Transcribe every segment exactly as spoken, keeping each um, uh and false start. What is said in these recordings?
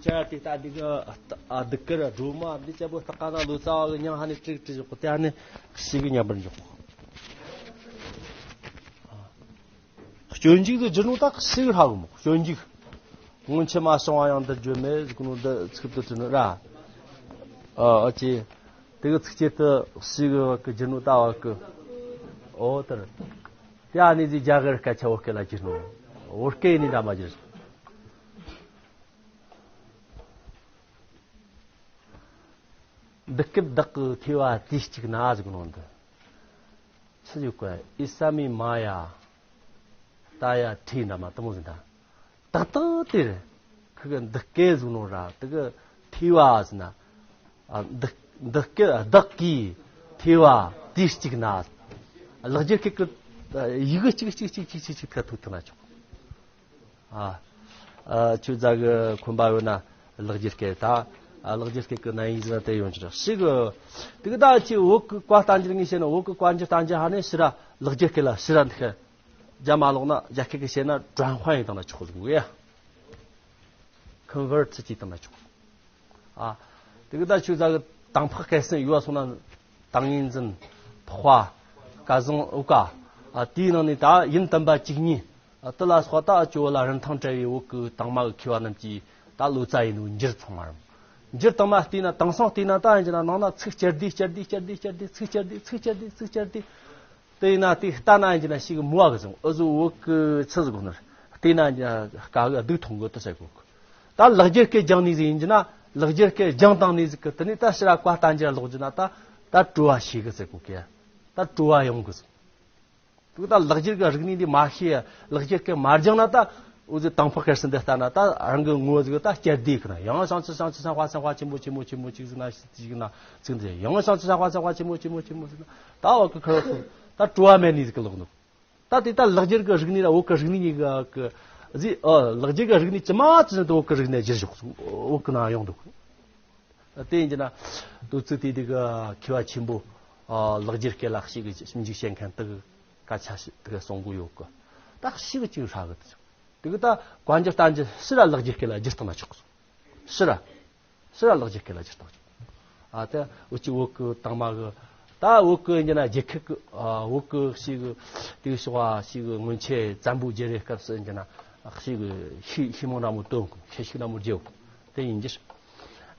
ཡ་དེ་ལྟ་འདི་གི་ཨ་སྡུག་གི་ར་སྒྲོལ་མ་འདི་ཅག་པོ་སྟག་ག་ན་ལོ་ཙཱ་བ་གི་མྱིང་ཧ་ནི་ཀྲིག་ཀྲིག་བཞག་གོ། དེ་ཧ་ནི་ཤི་གི་མཉམ་པར་འཇོག་གོ། སྤྱོད་འཇུག་ཏུ་བསྒྱུར་ནོ་ད་ཤི་གི་ཧྲ་གི་མོ། སྤྱོད་འཇུག་སྔོན་ཆད་མ་བྱུང་བ་ཡང་འདིར་བརྗོད་མེད་ཟེར་གོ་ནོ་འདི་ཚིག་ཏུ་བྲི་ནོ་ར། ཨ་ཨ་ཅེ། དེ་གི་ཚིགས་བཅད་དུ་ཤི་གི་བ་གི་བསྒྱུར་ནོ་ད་བ་གི། ཨོ་ལྟར། དེ་ཨ་ནི་ཟིག་རྒྱ་གར་སྐད་ཆ་བོད་སྐད་ལ་བསྒྱུར་ནོ། བོད་སྐད་ནི་འདྲ་མ་བསྒྱུར། འདི་སྐད་བདག་གི་ཐོས་པ་དུས་གཅིག་ན་ཟེར་གོ་ནོ་འདི། ཆི་ཟིག་གོ་ཨི་ས་མི་མ་ཡ། ཏ་ཡ་ཁྲི་འདྲ་མ་དུ་མོ་ཟིན་ད། ཏག་ཏག་དེ་རེད། ཁི་གི་འདི་སྐད་ཟུག་ནོ་ར་དེ་གི་ཐོས་པ་ཟེར་ན། ཨ་འདི་འདི་སྐད་བདག་གིས་ཐོས་པ་དུས་གཅིག་ན། ལེགས་སྦྱར་སྐད་གི་ཡི་གེ་གཅིག་གཅིག་གཅིག་གཅིག་གཅིག་གཅིག་ཐད་ཐུག་ཐུག་ན་ཆོག་ཨ། ཨ་ཆོས་ཛ་གི་ཁོམ་པ་ཡོད་ན་ལེགས་སྦྱར་སྐད་ད། ཨ་ལེགས་སྦྱར་སྐད་གི་ནན་ཡིག་ཟེར་ན་དེ་ཡོང་ཅི་ར་ཤི་གི། དེ་གི་ད་ཆི་བོད་གི་བཀའ་བསྟན་འགྱུར་ངས་བཤད་ན་བོད་གི་བཀའ་འགྱུར་བསྟན་འགྱུར་ཧ་ནས་ཤི་ར་ལེགས་སྦྱར་སྐད་ལ་ཤི་ར་འདི་ཤི། རྒྱ་མ་ལོག་ན་རྒྱ་སྐད་གི་བཤད་ན་转换ཡིན་དང་ན་ཆོག་ཟིག་གི་ཡ། convert བྱེད་དང་ན་ཆོག་ཨ། དེ་གི་ད་ཆོས་ཛ་གི་དང་ཕག་སྐད་སེང་ཡུ་བ་སོང་ན་ཏིང་ངེ་འཛིན། འཕགས་པ། སྐལ་བཟང་། འོ་ཀ་ཨ་དེའི་ནང་ནས་ད་ཡིན་དམ་པ་བཅུ་གཉིས། ཨ་དེ་ལ་སོགས་ད་ཨ་ཇོ་བོ་ལ་རིན་ཐང་བྲལ་བའི་བོད་གི་དང་མ་གི་མཁས་པ་རྣམས་ཀྱིས་ད་ལོ་ཙཱ་ཡིན་ནོ་འགྱུར་ཚང་མ་རུང་། འགྱུར་དང་མ་བལྟས་ན་དེང་སང་བལྟས་ན་ད་ཡིན་གྱི་ན་ནང་ན་ཚིག་བསྐྱར་ཟློས་བསྐྱར་ཟློས་བསྐྱར་ཟློས་བསྐྱར་ཟློས་ཚིག་བསྐྱར་ཟློས་ཚིག་བསྐྱར་ཟློས་ཚིག་བསྐྱར་ཟློས། དེ་ཡིན་ན་དེ་ལྟ་ན་ཡིན་གྱི་ན་ཞིག་མོ་བ་གི་ཚང་ཨུ་ཟོ་བོད་གི་ཆི་ཟིག་གོ་ནར་བལྟས་ན་ཡིན་གྱི་ན་དཀའ་གི་སྡུག་མཐོང་གི་དུ་བྱེད་གོ་གི། ད་ལེགས་སྦྱར་སྐད་སྦྱངས་ནས་ཟིག་ཡིན་གྱི་ན་ལེགས་སྦྱར་སྐད་སྦྱངས་བཏང་ནས་ཟིག་གི་དེ་ནས་ད་ཕྱིར་ར་བཀའ་བསྟན་འགྱུར་ཀློག་རྒྱུ་ན་ད་ད་སྤྲོ་བ་ཤེས་གི་ཟེར་གོ་གི། ད་སྤྲོ་བ་ཡོང་གི་ཟིག་དེ་ད་ལེགས་སྦྱར་གི་རིག་གནས་འདི་མ་ཤེས། ལེགས་སྦྱར་སྐད་མ་སྦྱངས་ན་ད་འུ་ཚོ་དང་ཕག་སྐད་སྲིན་འདི་ལྟ་ན་ད་རང་གི་ངོ་ཟིག་ད་བསྐྱར་ཟློས་གི་ན་ཡང་ཞང་ཆི་ཞང་ཆི་ཞང་ཧྭ་ཞང་ཧྭ་ཆེན་པོ་ཆེན་མོ་ཆེན་མོ་ཅིག་ཟིག་ན་ཅིག་ན་ཚིག་འདི་ཡང་ཞང་ཆི་ཞང་ཧྭ་ཞང་ཧྭ་ཆེན་མོ་ཆེན་མོ་ཆེན་མོ་ཟིག་ན་ད་བ་གི་ཁ་རོ་ཚོ་ད་སྤྲོ་བ་མེད་ནི་ཟིག་གི་ལོག་འདུག་ད་དེ་ད་ལེགས་སྦྱར་གི་རིག་གནས་ལ་བོད་གི་རིག་གནས་གི་གི་ཟིག་ཨ་ལེགས་སྦྱར་གི་རིག་གནས་ཇི་མ་ཇི་བཞིན་དུ་བོད་གི་རིག་གནས་བསྒྱུར་ཞོག་བོད་གི་ནང་ཡོང་འདུག་དེ་ཡིན་གྱི་ན་དུ་ཚིག་དེ་དེ་གི་མཁས་པ་ཆེན་པོ་ཨ་ལེགས་སྦྱར་སྐད་ལ་ཞིབ་གི་ཞིབ་འཇུག་བྱེད་མཁན་དེ་གི་སྐད་ཆ་ཞིག་དེ་གི་གསུང་གི་ཡོད་གི། ད་ཞིབ་གི་ཅིག་ཧྲ་གི་དེ་གི་ད་བཀའ་འགྱུར་བསྟན་འགྱུར་ཕྱིར་ར་ལེགས་སྦྱར་སྐད་ལ་བསྒྱུར་བཏང་ན་ཆོག་གི། ཕྱིར་ར་ཕྱིར་ར་ལེགས་སྦྱར་སྐད་ལ་བསྒྱུར་བཏང་ཆོག་ཨ་ད་འུ་ཅི་བོད་གི་དང་མ་གི་ད་བོད་གི་ཡིན་གྱི་ན་རྒྱལ་ཁབ་གི་ཨ་བོད་གི་ཞིག་གི་དེ་གི་ཞོག་ཨ་ཞིག་གི་སྔོན་ཆད་བཙན་པོ་རྒྱལ་རབས་སྐབས་སུ་ཡིན་གྱི་ན་ཞིག་གི་ཤི་ཤི་མོ་འདྲ་མོ་བཏོན་གི་ཤི་ཤི་འདྲ་མོ་རྒྱལ་གི། དེ་ཡིན་གྱི།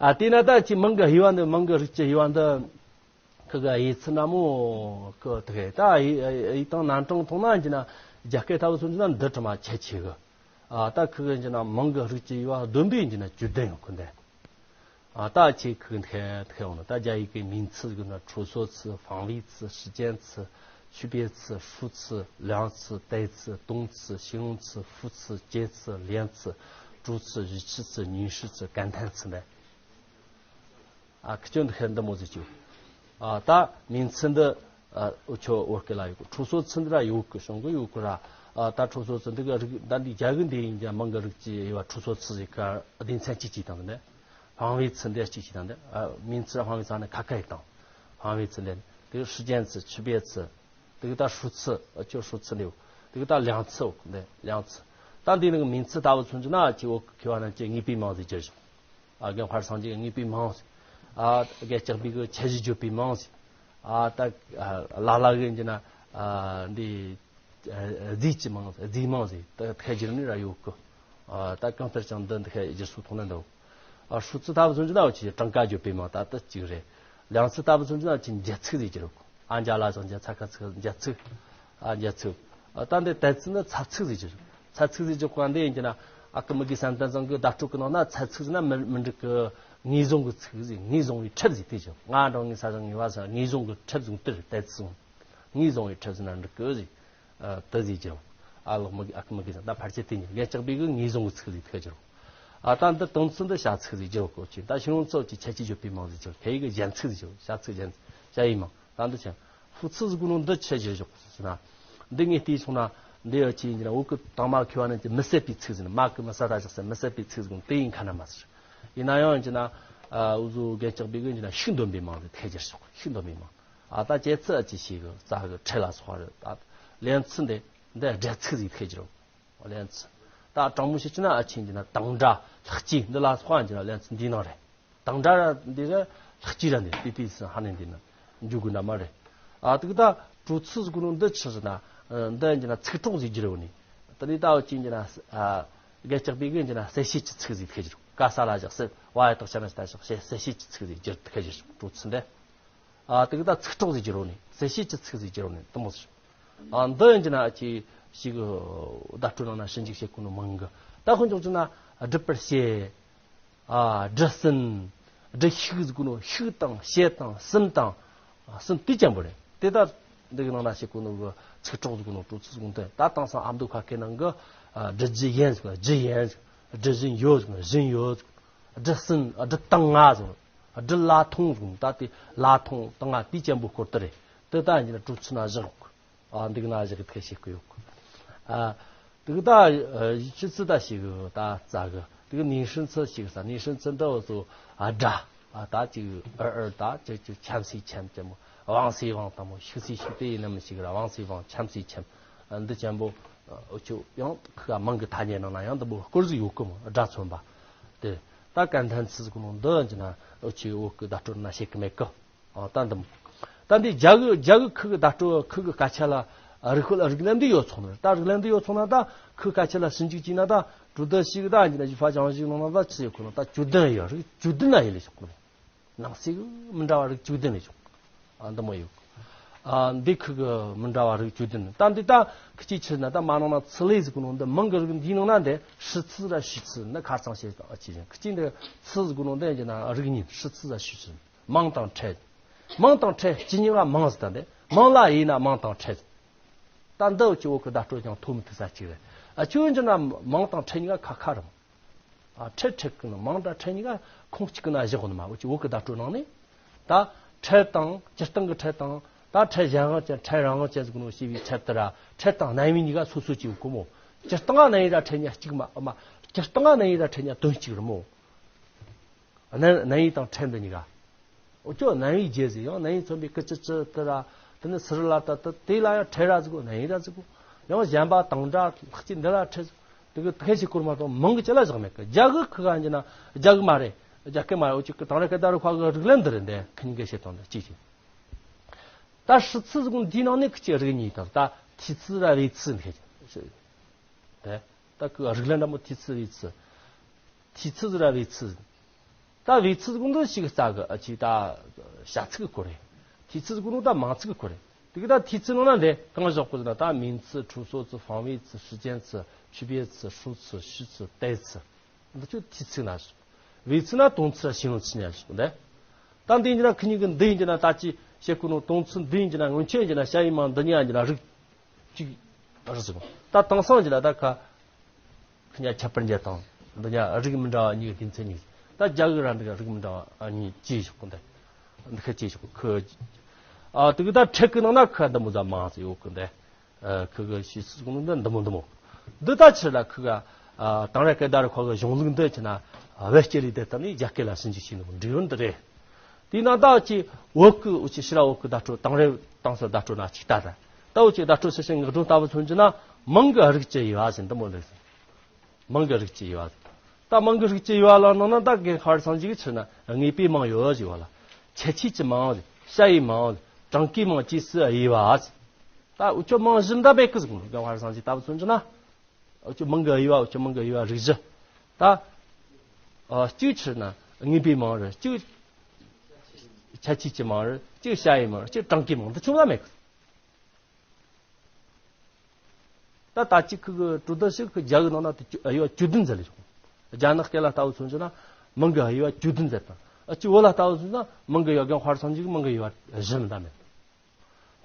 ཨ་དེས་ན་ད་ཅི་མིང་གི་དབྱེ་བ་འདི་མིང་གི་རིགས་ཀྱི་དབྱེ་བ་འདི་ཁི་གི་དབྱེ་ཚུལ་འདྲ་མོ་གི་དེ་གི་ད་དབྱེ་དབྱེ་སྟངས་རྣམ་གྲངས་མཐོང་ན་ཡིན་གྱི་ན་རྒྱ་སྐད་ལྟ་བུ་སོང་གྱི་ན་འདི་དྲི་མ་ཁྱད་ཆེ་གི། ཨ་ད་ཁི་གི་ཡིན་གྱི་ན་མིང་གི་རིགས་ཀྱི་དབྱེ་བ་བསྡོམས་པས་ཡིན་གྱི་ན་བཅུ་བདུན་ཡོད་གི་འདི། ཨ་ད་ཅི་ཁི་གི་འདི་གི་འདི་གི་འོང་ན་ད་རྒྱ་ཡིག་གི་མིང་ཚིག་གི་ན་ཁྲུས་གསོལ་ཚིག་བང་བའི་ཚིག་ཧྲི་ཅན་ཚིག་ཆུ་བེ་ཚིག་ཧྲུའུ་ཚིག་ལིའང་ཚིག་ཏའི་ཚིག་ཏུང་ཚིག་ཤིང་ལུང་ཚིག་ཧྥུ་ཚིག་ཅེ་ཚིག་ལེན་ཚིག་ཀྲུའུ་ཚིག་ཞི་ཆི་ཚིག་ཉིན་ཧྲི་ཚིག་ཀན་ཐན་ཚིག་འདི། ཨ་ཁི་ཆོ་འདི་ཧེ་འདི་མོ་ཟིག་ཅིག་ཨ་ད་མིང་ཚིག་འདི་ཨ་འུ་ཆོ་བོད་སྐད་ལ་ཡོད་གི། ཁྲུས་གསོལ་ཚིག་འདི་ར་ཡོད་གི་བྱུང་གི་ཡོད་གི་ར། ཨ་ད་ཁྲུས་གསོལ་ཚིག་འདི་གི་རིགས་ད་འདི་རྒྱ་གི་འདི་ཡིན་ཀྱང་མིང་གི་རིགས་ཀྱི་དབྱེ་བ་ཁྲུས་གསོལ་ཚིག་ཟིག་ག་སྡེ་ཚན་གཅིག་གཅིག་དང་འདི་བང་བའི་ཚིག་འདི་གཅིག་གཅིག་དང་འདི་ཨ་མིང་ཚིག་བང་བའི་ཚིག་ནི་ཁ་ཁ་ཡིག་དང་བང་བའི་ཚིག་འདི་དེ་ཧྲི་ཅན་ཚིག་ཆུ་བེ་ཚིག་དེ་གི་ད་ཧྲུའུ་ཚིག་ཨ་ཁྱོད་ཧྲུའུ་ཚིག་ལེའུ། དེ་གི་ད་ལིའང་ཚིག་འོ་འདི་ལིའང་ཚིག་ད་འདི་ནི་མིང་ཚིག་ལྟ་བུ་མཚོན་གྱི་ན་ཅི་འོ་མཁས་པ་རྣམས་ཀྱིས་ངེས་པའི་མིང་ཟེར་གྱི་རེད། ཨ་རྒན་དཔལ་སངས་རྒྱས་ཀྱིས་ངེས་པའི་མིང་ཟེར། ཨ་རྒན་ལྕགས་པའི་གི་ཁྱད་གཞི་བརྗོད་པའི་མིང་ཟེར། ཨ་ད་ཨ་ལ་ལ་གི་ཡིན་གྱི་ན་ཨ་འདི་ཨ་རྫས་ཀྱི་མིང་ཟེར་རྫས་མིང་ཟེར་ད་ཁ་བསྒྱུར་ནི་ར་ཡོད་གི། ཨ་ད་གང་ལྟར་ཀྱང་འདི་འདི་ཁ་བསྒྱུར་སྲོལ་ཐོག་ན་འདུག་ཨ་ཧྲུའུ་ཚིག་ལྟ་བུ་མཚོན་གྱི་ན་འོ་ཅི་གྲངས་ཀ་བརྗོད་པའི་མིང་ད་ལྟ་གཅིག་རེད། ལིའང་ཚིག་ལྟ་བུ་མཚོན་གྱི་ན་ཅི་འཇལ་ཚིག་ཟེར་གྱི་རེད། ཨ་འཇལ་ལ་ཞང་འཇལ་ཚ་ཁ་ཚིག་འཇལ་ཚིག་ཨ་འཇལ་ཚིག་ཨ་ད་འདི་ཏའི་ཚིག་ནི་ཚ་ཚིག་ཟེར་གྱི་རེད། ཚ་ཚིག་ཟེར་གྱི་གོ་འདི་ཡིན་གྱི་ན་ཨ་ཀི་མི་གི་བསམ་གཏན་ཚང་གི་བརྡ་སྤྲོད་གི་ནང་ན་ཚ་ཚིག་ཟེར་ན་མི་མི་འགྲིག་གི། ངེས་བཟུང་གི་ཚིག་ཟེར། ངེས་བཟུང་བའི་ཁྲིད་ཟེར་དེ་ཅི་ང་འགྲོ་ངེས་ས་ཞང་ངེས་པ་ཟེར་ངེས་བཟུང་གི་ཁྲིད་ཟེར་དེ་རེད། ཏའི་ཚིག་ཟེར་ངེས་བཟུང་བའི་ཁྲིད་ཟེར་ན་འགྲིག་གི་ཟེར། ཨ་དེ་ཟེར་གྱི་རེད། ཨ་ལོག་མི་གི་ཨ་ཀི་མི་གི་ཟེར་ད་ཕལ་ཆེར་དེ་ཉིད་རྒན་ལྕགས་པའི་གི་ངེས་བཟུང་གི་ཚིག་ཟེར་དེ་ཁ་གྱི་རེད། ཨ་ད་འདི་ཏུང་ཚིག་འདི་བྱ་ཚིག་ཟེར་གྱི་རེད་གོ་ཅི། ད་ཤིང་ལུང་ཚིག་ཅི་ཁྱད་ཆོས་བརྗོད་པའི་མིང་ཟེར་གྱི་རེད། ཁ་ཡི་གི་གཞན་ཚིག་ཟེར་གྱི་རེད། བྱ་ཚིག་གཞན་བྱ་ཡི་མིང་། ད་འདི་ཆེན་ཧྥུ་ཚིག་ཟེར་གོ་ནོ་འདི་ཆེ་ཆེར་བཞག་ཟེར་ན། འདི་ངས་བལྟས་སོང་ན་འདི་ཡོད་ཅི་ཡིན་ན་འུ་གི་དང་མ་མཁས་པ་རྣམས་ཀྱིས་མི་བསད་པའི་ཚིག་ཟེར་ན་མ་གི་མི་ས་ད་བཞག་ཟེར་མི་བསད་པའི་ཚིག་ཟེར་གོ་དེ་ཡིན་ཁ་ན་མ་ཟེར། ཡིན་ན་ཡང་ཡིན་ན་འུ་ཟོ་རྒན་ལྕགས་པའི་གི་ཡིན་ན་ཤུགས་འདོན་པའི་མིང་ཟེར་ཐད་ཀྱི་ཞོག་ཤུགས་འདོན་པའི་མིང་། ཨ་ད་ཅེ་ཚིག་ཅི་ཞིག་གི་རྩ་གི་ཁྲེ་ལ་སོགས་རེད། ད་ལན་ཚིག་འདི་འདི་སྒྲ་ཚིག་ཟེར་ཐད་ཀྱི་རོ། ལན་ཚིག་ད་ ད་དྲང་མོ་བཤད་ཀྱི་ན་ཨ་ཆེན་གྱི་ན་དང་སྒྲ་ལྷག་བཅས་འདི་ལ་སོགས་ཀྱི་ན་ལན་ཚིག་འདིའི་ནང་རེད། དང་སྒྲ་འདི་ར་ལྷག་བཅས་ར་འདི་པི་པི་སི་ཧ་ནས་འདི་ན་འཇུག་དགོས་འདྲ་མ་རེད། ཨ་དེ་གི་ད་དྲོ་ཚིགས་ཟེར་གོ་ནོ་འདི་ཆི་ཟེར་ན། འདི་ཡིན་གྱི་ན་ཚིག་གྲོགས་ཟིག་བསྒྱུར་ཡོད་ནི། དེ་ནས་ད་འུ་ཅིན་གྱི་ན། ཨ་རྒན་ལྕགས་པའི་གི་ཡིན་གྱི་ན་གསལ་བྱེད་ཀྱི་ཚིག་ཟིག་ཐེ་བྱུར། ཀ་ས་ལ་བཞག་སེ་བ་ཡ་བཏགས་ཅ་ན་ཤ་ད་བཞག་སེ་གསལ་བྱེད་ཀྱི་ཚིག་ཟིག་བསྒྱུར་ཐེ་བྱུར་དྲོ་ཚིགས་འདི། ཨ་དེ་གི་ད་ཚིག་གྲོགས་ཟིག་བསྒྱུར་ཡོད་ནི། གསལ་བྱེད་ཀྱི་ཚིག་ཟིག་བསྒྱུར་ཡོད་ནི་དེ་མོ་ཟིག་ཨ་འདི་ཡིན་གྱི་ན་ཨ་ཅི་ཞིག་བརྡ་སྤྲོད་ནང་ན་ཞིབ་འཇུག་བྱེད་གོ་ནོ་མང་གི། ད་ཁོ་འཇོག་ཅི་ན་སྒྲུབ་པར་བྱེད། ཨ་སྒྲུབ་ཟིན། སྒྲུབ་ཤིག་ཟེར་གོ་ནོ་ཤིག་དང་བྱེད་དང་ཟིན་དང་། ཟིན་དེ་ཅན་པོ་རེད། དེ་ལྟར་འདི་གི་ནང་ན་བྱེད་གོ་ནོ་གི་ཚིག་གྲོགས་ཟེར་གོ་ནོ་དྲོ་ཚིགས་ཟེར་གོ་ནོ་དེ་ད་དེང་སང་ཨ་མདོ་ཁ་སྐད་ནང་གི་ཨ་སྒྲུབ་རྒྱུ་ཡིན་ཟེར་གོ་ནོ་རྒྱུ་ཡིན་ཟེར་གོ་ནོ། སྒྲུབ་བཞིན་ཡོད་ཟེར་གོ་ནོ་བཞིན་ཡོད་ཟེར་གོ་ནོ། སྒྲུབ་ཟིན་ཨ་སྒྲུབ་བཏང་ང་ཟེར་གོ་ནོ། སྒྲུབ་ལ་ཐོང་ཟེར་གོ་ནོ། ད་དེ་ལ་ཐོང་བཏང་ང་དེ་ཅན་པོ་སྐོར་དེ་རེད། དེ་ད་ཡིན་ན་དྲོ་ཚིགས་ན་བཞག་ཨ་འདི་གི་ན་བཞག་གི་ཐེ་བྱེད་གི་ཡོད་གི། ཨ་དེ་གི་ད་ཨ་ཕྱི་ཚིགས་ད་ཞིག་གི་ད་རྩ་གི། དེ་གི་ནས་ཧྲིན་ཚིགས་ཞིག་ས་ནས་ཧྲིན་ཚིགས་འདྲ་བོ་ཚོ་ཨ་སྒྲ་ཨ་ད་ཅིག་ཨར་ཨར་ད་ཅིག་ཅིག་འཆམ་སི་འཆམ་ཅན་མོ། བང་སི་བང་དང་མོ། ཤིག་སི་ཤིག་དེ་ཡིན་ནམ་ཞིག་ར། བང་སི་བང་འཆམ་སི་འཆམ། ཨ་འདི་ཅན་པོ་ཨ་འུ་ཆོ་ཡང་ཁ་མང་གི་ཐ་སྙད་ནང་ན་ཡང་འདི་མོ་སྐོར་ཟིག་ཡོད་གི་མོ། སྒྲ་མཚོན་པ། དེ་ད་སྐད་འཐེན་ཚིགས་ཟེར་གོ་ནོ་འདི་ཡིན་གྱི་ན་འུ་ཆོའི་བོད་གི་བརྡ་སྤྲོད་ན་བྱེད་གི་མེད་གི། ཨ་ད་འདི་མོ། ད་འདི་རྒྱ་གི་རྒྱ་གི་ཁུ་གི་བརྡ་སྤྲོད་ཁུ་གི་སྐད་ཆ་ལ་རིགས་ཤོད་རིགས་ལམ་འདི་ཡོད་ཚོགས་ནི། ད་རིགས་ལམ་འདི་ཡོད་ཚོགས་ན་ད་ཁུ་སྐད་ཆ་ལ་ཞིབ་འཇུག་བྱས་ན་ད་གྲུབ་དོན་ཞིག་ད་ཡིན་གྱི་ན་ཞིབ་ཕ་ཅང་ཞིག་ནང་ན་ད་ཆི་ཡོད་ཁོ་ན་ད་བཅུ་བདུན་ཡོད། རིགས་བཅུ་བདུན་ན་ཡིན་ལས་ཆོག་གི་རེད། ནང་གསེས་གི་མི་འདྲ་བ་རིགས་བཅུ་བདུན་ལས་ཆོག་ཨ་འདི་མོ་ཡོད། ཨ་འདི་ཁུ་གི་མི་འདྲ་བ་རིགས་བཅུ་བདུན། ད་འདི་ད་ཁི་ཅིག་ཕྱིར་ན་ད་མ་ནང་ན་ཚིགས་ལས་ཟེར་གོ་ནོ་འདི་མང་གི་རིགས་འདིའི་ནང་ན་འདི་ཧྲི་ཚིགས་ར་ཞུ་ཚིགས་འདི་ཁ་རྩང་བཤད་དང་ཨ་ཅི་ཡིན། ཁི་ཅིག་འདི་ཚིགས་ཟེར་གོ་ནོ་འདི་ཡིན་གྱི་ན་རིགས་གཉིས། ཧྲི་ཚིགས་ར་ཞུ་ཚིགས། མང་དང་ཕྲད། མང་དང་ཕྲད་སྤྱི་གཉིས་ཀ་མང་ཟེར། ད་འདི་མང་ལ་དབྱེ་ན་མང་དང་ཕྲད། ད་འདི་འུ་ཆོ་བོད་གི་བརྡ་སྤྲོད་ཀྱང་ཐོ་མི་ཐུག་ས་ཅིག་རེད། ཨ་ཆོས་འཇོག་ན་མང་དང་ཕྲད་གཉིས་ཀ་ཁ་ཁ་རེད། ཨ་ཕྲད་ཕྲད་གི་ན་མང་དང་ཕྲད་གཉིས་ཀ་ཁོངས་གཅིག་གི་ན་བཞག་གོ་ནི་མ། འུ་ཆོ་བོད་གི་བརྡ་སྤྲོད་ནང་ནས་ད་ཕྲད་དང་སྤྱིར་བཏང་གི་ཕྲད་དང་ད་ཕྲད་གཞན་དབང་ཅན་ཕྲད་རང་དབང་ཅན་ཟེར་གོ་ནོ་ཞེས་པའི་ཕྲད་དེ་ར་ཕྲད་དང་རྣམ་དབྱེ་གཉིས་ཀ་སོ་སོ་ཅིག་ཡོད་གོ་མོ། སྤྱིར་བཏང་ང་རྣམ་དབྱེ་ར་ཕྲད་གཉིས་ཀ་གཅིག་མ་མ། སྤྱིར་བཏང་ང་རྣམ་དབྱེ་ར་ཕྲད་གཉིས་ཀ་དོན་གཅིག་རེད་མོ། རྣམ་རྣམ་དབྱེ་དང་ཕྲད་འདི་གཉིས་ཀ། འུ་ཅོ་རྣམ་དབྱེ་བརྒྱད་ཟེར། ཡང་རྣམ་དབྱེ་མཚོན་པའི་སྐུ་ཅི་ཅི་དེ་ར། དེ་ནི་སི་རི་ལ་ད་དེ་དེ་ལ་ཡང་ཕྲད་ར་ཟེར་གོ། རྣམ་དབྱེ་ར་ཟེར་གོ། ཡང་གཞན་པ་དང་སྒྲ་ལྷག་བཅས་འདི་ལ་ཕྲད་ཟེར། དེ་གི་དེ་ཤེས་སྐོར་མ་གཏོགས་མང་གི་ཅི་ལ་བཞག་མེད་གི། རྒྱ་གི་ཁུ་ག་འཇི་ན་རྒྱ་གི་མ་རེད། རྒྱ་སྐད་མ་རེད། འུ་ཅོ་གི་དེང་རབས་སྐད་བརྡ་རིག་པ་གི་རིགས་ལམ་འདི་རེད། འདི་ཁི་གཉིས་ཀ་བཤད་སྟངས་འདི་གཅིག་བྱས། ད་ཧྲི་ཚིགས་ཟེར་གོ་འདིའི་ནང་ནས་ཁི་ཅི་རིགས་གཉིས་དང་ད་ཐོས་ཚིགས་ར་བོས་ཚིགས་འདི་ཁི་ཅི། དེ་ད་ཁུ་རིགས་ལམ་འདྲ་མོ་ཐོས་ཚིགས་བོས་ཚིགས། ཐོས་ཚིགས་ཟེར་ར་བོས་ཚིགས། ད་བོས་ཚིགས་ཟེར་གོ་འདི་ཞིག་རྩ་གི་ཨ་ཅི་ད་བྱ་ཚིག་གི་སྐོར་རེད། ཐོས་ཚིགས་ཟེར་གོ་ནོ་ད་མང་ཚིག་གི་སྐོར་རེད། དེ་གི་ད་ཐོས་ཚིགས་ནང་ན་འདི་གང་བཞག་གོ་ཟེར་ན་ད་名词、处所词、方位词、时间词、区别词、数词、虚词、代词། འདི་ཚོ་ཐོས་ཚིགས་ན་བཞག་བོས་ཚིགས་ན་动词 ལ་形容词 ནས་བཞག་འདི། ད་འདི་ཡིན་གྱི་ན་ཁི་གཉིས་ཀྱི་འདི་ཡིན་གྱི་ན་ད་ཅི་བཤད་གོ་ནོ་动词འདི་ཡིན་གྱི་ན་སྔོན་ཆད་ཡིན་གྱི་ན་下一秒འདི་གཉིས་ཡིན་གྱི་ན་རིགས་གཅིག་རེད་ཟེར་གོ། ད་དེང་སང་གྱི་ན་ད་ཁ་ཁི་གཉིས་ཁྱད་པར་འབྱེད་དང་འདི་གཉིས་རིགས་མི་འདྲ་བ་གཉིས་ཀྱི་དོན་ཚན་གཉིས། ད་རྒྱ་གི་ར་འདི་ག་རིགས་མི་འདྲ་བ་གཉིས་ཅི་བཞག་གོ་འདི། འདི་ཁ་ཅི་བཞག་གོ་ཁི། ཨ་དེ་གི་ད་ཕྲད་གི་ནང་ན་ཁ་འདི་མོ་ཟ་མང་ཟེར་ཡོད་གི་འདི། ཨ་ཁི་གི་ཤེས་ཚུལ་གོ་ནོ་འདི་འདི་མོ་འདི་མོ། འདི་ད་ཕྱིར་ལ་ཁི་ག་ཨ་དེང་རབས་སྐད་བརྡ་རིག་པ་གི་གཞུང་ལུགས་འདི་ཆི་ན་བེད་སྤྱད་ལས་དེ་ད་ནི་རྒྱ་སྐད་ལ་ཞིབ་འཇུག་བྱས་ནོ་འབྲས་བུ་འདི་རེད། དེས་ན་ད་ཅི་བོད་ཀྱི་འུ་ཅི་ཕྱི་ར་བོད་ཀྱི་བརྡ་སྤྲོད་དེང་རབས་དེང་སང་བརྡ་སྤྲོད་ན་ཅིག་ལྟ་ད། ད་འུ་ཅི་བརྡ་སྤྲོད་ཟེར་ཞིང་ངག་སྒྲོན་ལྟ་བུ་མཚོན་གྱི་ན་མང་གི་རིགས་ཀྱི་དབྱེ་བ་ཟེར་འདི་མོ་འདུག་ཟེར། མང་གི་རིགས་ཀྱི་དབྱེ་བ། ད་མང་གི་རིགས་ཀྱི་དབྱེ་བ་ལ་ནང་ན་ད་རྒན་ཁ་བར་སང་ཞིག་ཆི་ན་ངེས་པའི་མང་ཡོད་ཞེས་པ་ལ། ཁྱད་ཆོས་ཀྱི་མང་། བྱ་བའི་མང་། གྲངས་ཀའི་མང་བཅས་སུ་དབྱེ་བ། ད་འུ་ཅོ་མང་བཞི་འདྲ་མེད་གི་ཟེར་གོ་ནོ། རྒན་ཁ་བར་སང་ཞིག་ལྟ་བུ་མཚོན་གྱི་ན། འུ་ཅོ་མང་གི་དབྱེ་བ། འུ་ཅོ་མང་གི་དབྱེ་བ་རིགས་བཞི། ད་ཨ་གཅིག་ཆི་ན་ངེས་པའི་མང་རེད། གཅིག་ཁྱད་ཆོས་ཀྱི་མང་རེད། གཅིག་བྱ་བའི་མང་རེད། གཅིག་གྲངས་ཀའི་མང་། འདི་ཆུང་ལ་མེད་གི། ད་ད་ཅི་ཁི་གི་གྲུབ་དོན་ཞིག་གི་རྒྱ་གི་ནང་ན་དེ་དབྱེ་བ་བཅུ་བདུན་ཟེར་ལེ་བྱུང་། རྒྱ་ནག་སྐད་ལ་ལྟ་བུ་མཚོན་གྱི་ན་མང་གི་དབྱེ་བ་བཅུ་བདུན་ཟེར་དང་། ཨ་ཅི་བོད་ལ་ལྟ་བུ་མཚོན་ན་མང་གི་དབྱེ་བ། རྒན་ཁ་བར་སང་ཞིག་མང་གི་དབྱེ་བ་བཞི་མི་འདྲ་མེད།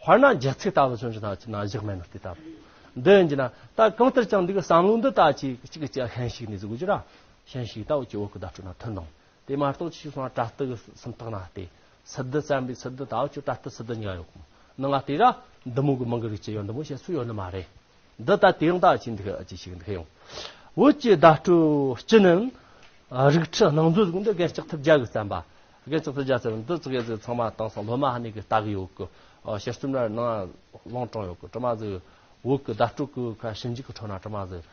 དཔེར་ན་རྒྱ་ཚིག་ལྟ་བུ་མཚོན་གྱི་ན་ཅི་ན་བཞག་མེད་ནོ་དེ་ལྟ་བུ། འདི་ཡིན་གྱི་ན་ད་གང་ལྟར་ཀྱང་འདི་གི་བསམ་བློ་འདི་ད་ཅི་གཅིག་གཅིག་ཤན་ཞིག་ནས་ཟིག་གོ་རྒྱུ་ར། ཤན་ཞིག་ད་འུ་ཅོ་བོད་གི་བརྡ་སྤྲོད་ན་ཐོན་དང་། དེ་མ་གཏོགས་ཆི་སོང་ན་པྲ་ཏི་གི་སུམ་རྟགས་ན་སྟེ། སི་ཏུ་བརྩམས་པའི་སི་ཏུ་ད་འུ་ཅོ་པྲ་ཏི་སི་ཏུ་གཉིས་ཡོད་གི། ནང་ང་དེ་ར་འདི་མོ་གི་མང་གི་རིགས་ཀྱི་ཡོད། འདི་མོ་བཤད་སྲོལ་ཡོད་ནི་མ་རེད། འདི་ད་དེ་ཡང་ད་ཅི་འདི་གི་ཅི་ཞིག་འདི་གི་ཡོང་། བོད་ཀྱི་བརྡ་སྤྲོད་སྤྱི་ནི་རིགས་ཁྲི་སྣང་མཛོད་ཟེར་གོ་འདི་རྒན་ལྕགས་ཐུབ་རྒྱལ་གི་བརྩམས་པ། རྒན་ལྕགས་ཐུབ་རྒྱལ་ཟེར་བ་འདི་ཙི་གེ་ཟིག་ཚང་མ་དེང་སང་སློབ་མ་ཧ་ནི་གི་ལྟ་གི་ཡོད་གི། ཨ་ཕྱི་རྩོམ་ར་ནང་ལོང་དྲངས་ཡོད་གི། དྲི་མ་ཟིག་བོད་གི་བརྡ་སྤྲོད་གི་ཁ་ཞིབ་འཇུག་གི་ཁྲོད་ན་དྲི་མ་ཟིག་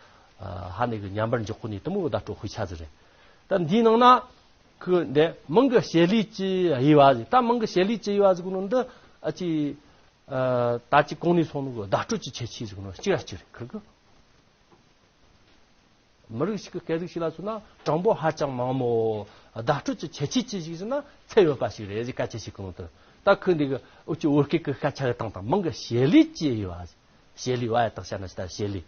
ཨ་ཧ་ནི་གི་མཉམ་པར་འཇོག་གོ་ནི་དེ་མོ་གི་བརྡ་སྤྲོད་དཔེ་ཆ་ཟིག་རེད། ད་འདིའི་ནང་ན་ཁོ་འདི་མིང་གི་བྱེད་ལས་ཀྱི་དབྱེ་བ་ཟིག་ད་མིང་གི་བྱེད་ལས་ཀྱི་དབྱེ་བ་ཟིག་གོ་ནོ་འདི་ཨ་ཅི་ཨ་ད་ཅི་གོང་ནས་སོང་ནོ་གི་བརྡ་སྤྲོད་ཀྱི་ཁྱད་ཆོས་ཟིག་གོ་ནོ་གཅིག་ར་གཅིག་རེད། ཁིར་གི་མི་རིགས་ཤིག་གི་སྐད་ཡིག་ཞིག་ལ་མཚོན་ན་གྲངས་འབོར་ཧ་ཅང་མང་མོ། བརྡ་སྤྲོད་ཀྱི་ཁྱད་ཆོས་ཅི་ཞིག་ཟེར་ན་ཚད་ཡོད་པ་ཞིག་རེད་ཟེར་སྐད་ཆ་ཞིག་གོ་ནོ་དེ། ད་ཁོ་འདི་གི་འུ་ཅི་བོད་སྐད་ཀྱི་སྐད་ཆ་གི་སྟེང་དང་མིང་གི་བྱེད་ལས་ཀྱི་དབྱེ་བ། བྱེད་ལས་བ་ཡ་དག་བྱ་ན་ཞིག་ད་བྱེད་ལས།